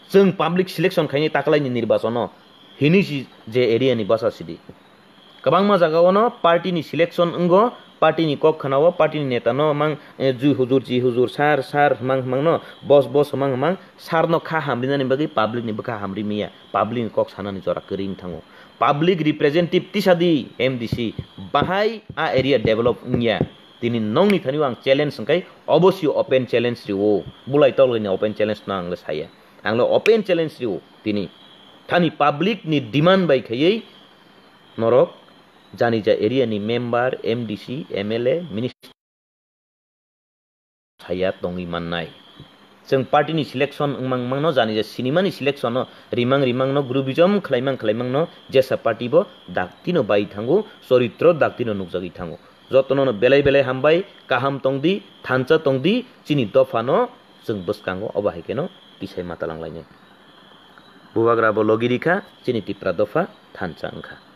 Chwng public selection khainai taklaini nirbachono hinwi si je area ni basa sidi. Kwbangma jagao no party ni selection wngo, party ni kok khwnao, party ni neta no mang, eh, jui hujur, ji hujur, sir, sir hwmang hwmang no, boss, boss hwmang hwmang, sir no kha hamrinani bagwi public ni bwkha hamri miya, public ni kok sanani jora kwrwi wng thango. Public representative tisa di M D C, bahai a area develop wngya. Tini nongni thani ang challenge hwnkhe obosio open challenge rio, bulai tolgini open challenge no ang le saya. Ang le open challenge rio tini. Thani public ni demand bai khaiwi norok jani ja area ni member, M D C, M L A, minister saya tongwi mannai. Chwng party ni selection wngmang mangno jani ja sinimani selection no rimang rimang no grouphism khlaimang khlaimang no jesa party bo dakti no bai thango, choritro dakti no nukjagwi thango. Jotono no belai belai hambai, kaham tongdi, thansa tongdi, chini dopha no chwng bwskango obo hai kheno tisai matalang lainai. Bubagra bo logi rikha, chini Tipra dopha thansa wngkha.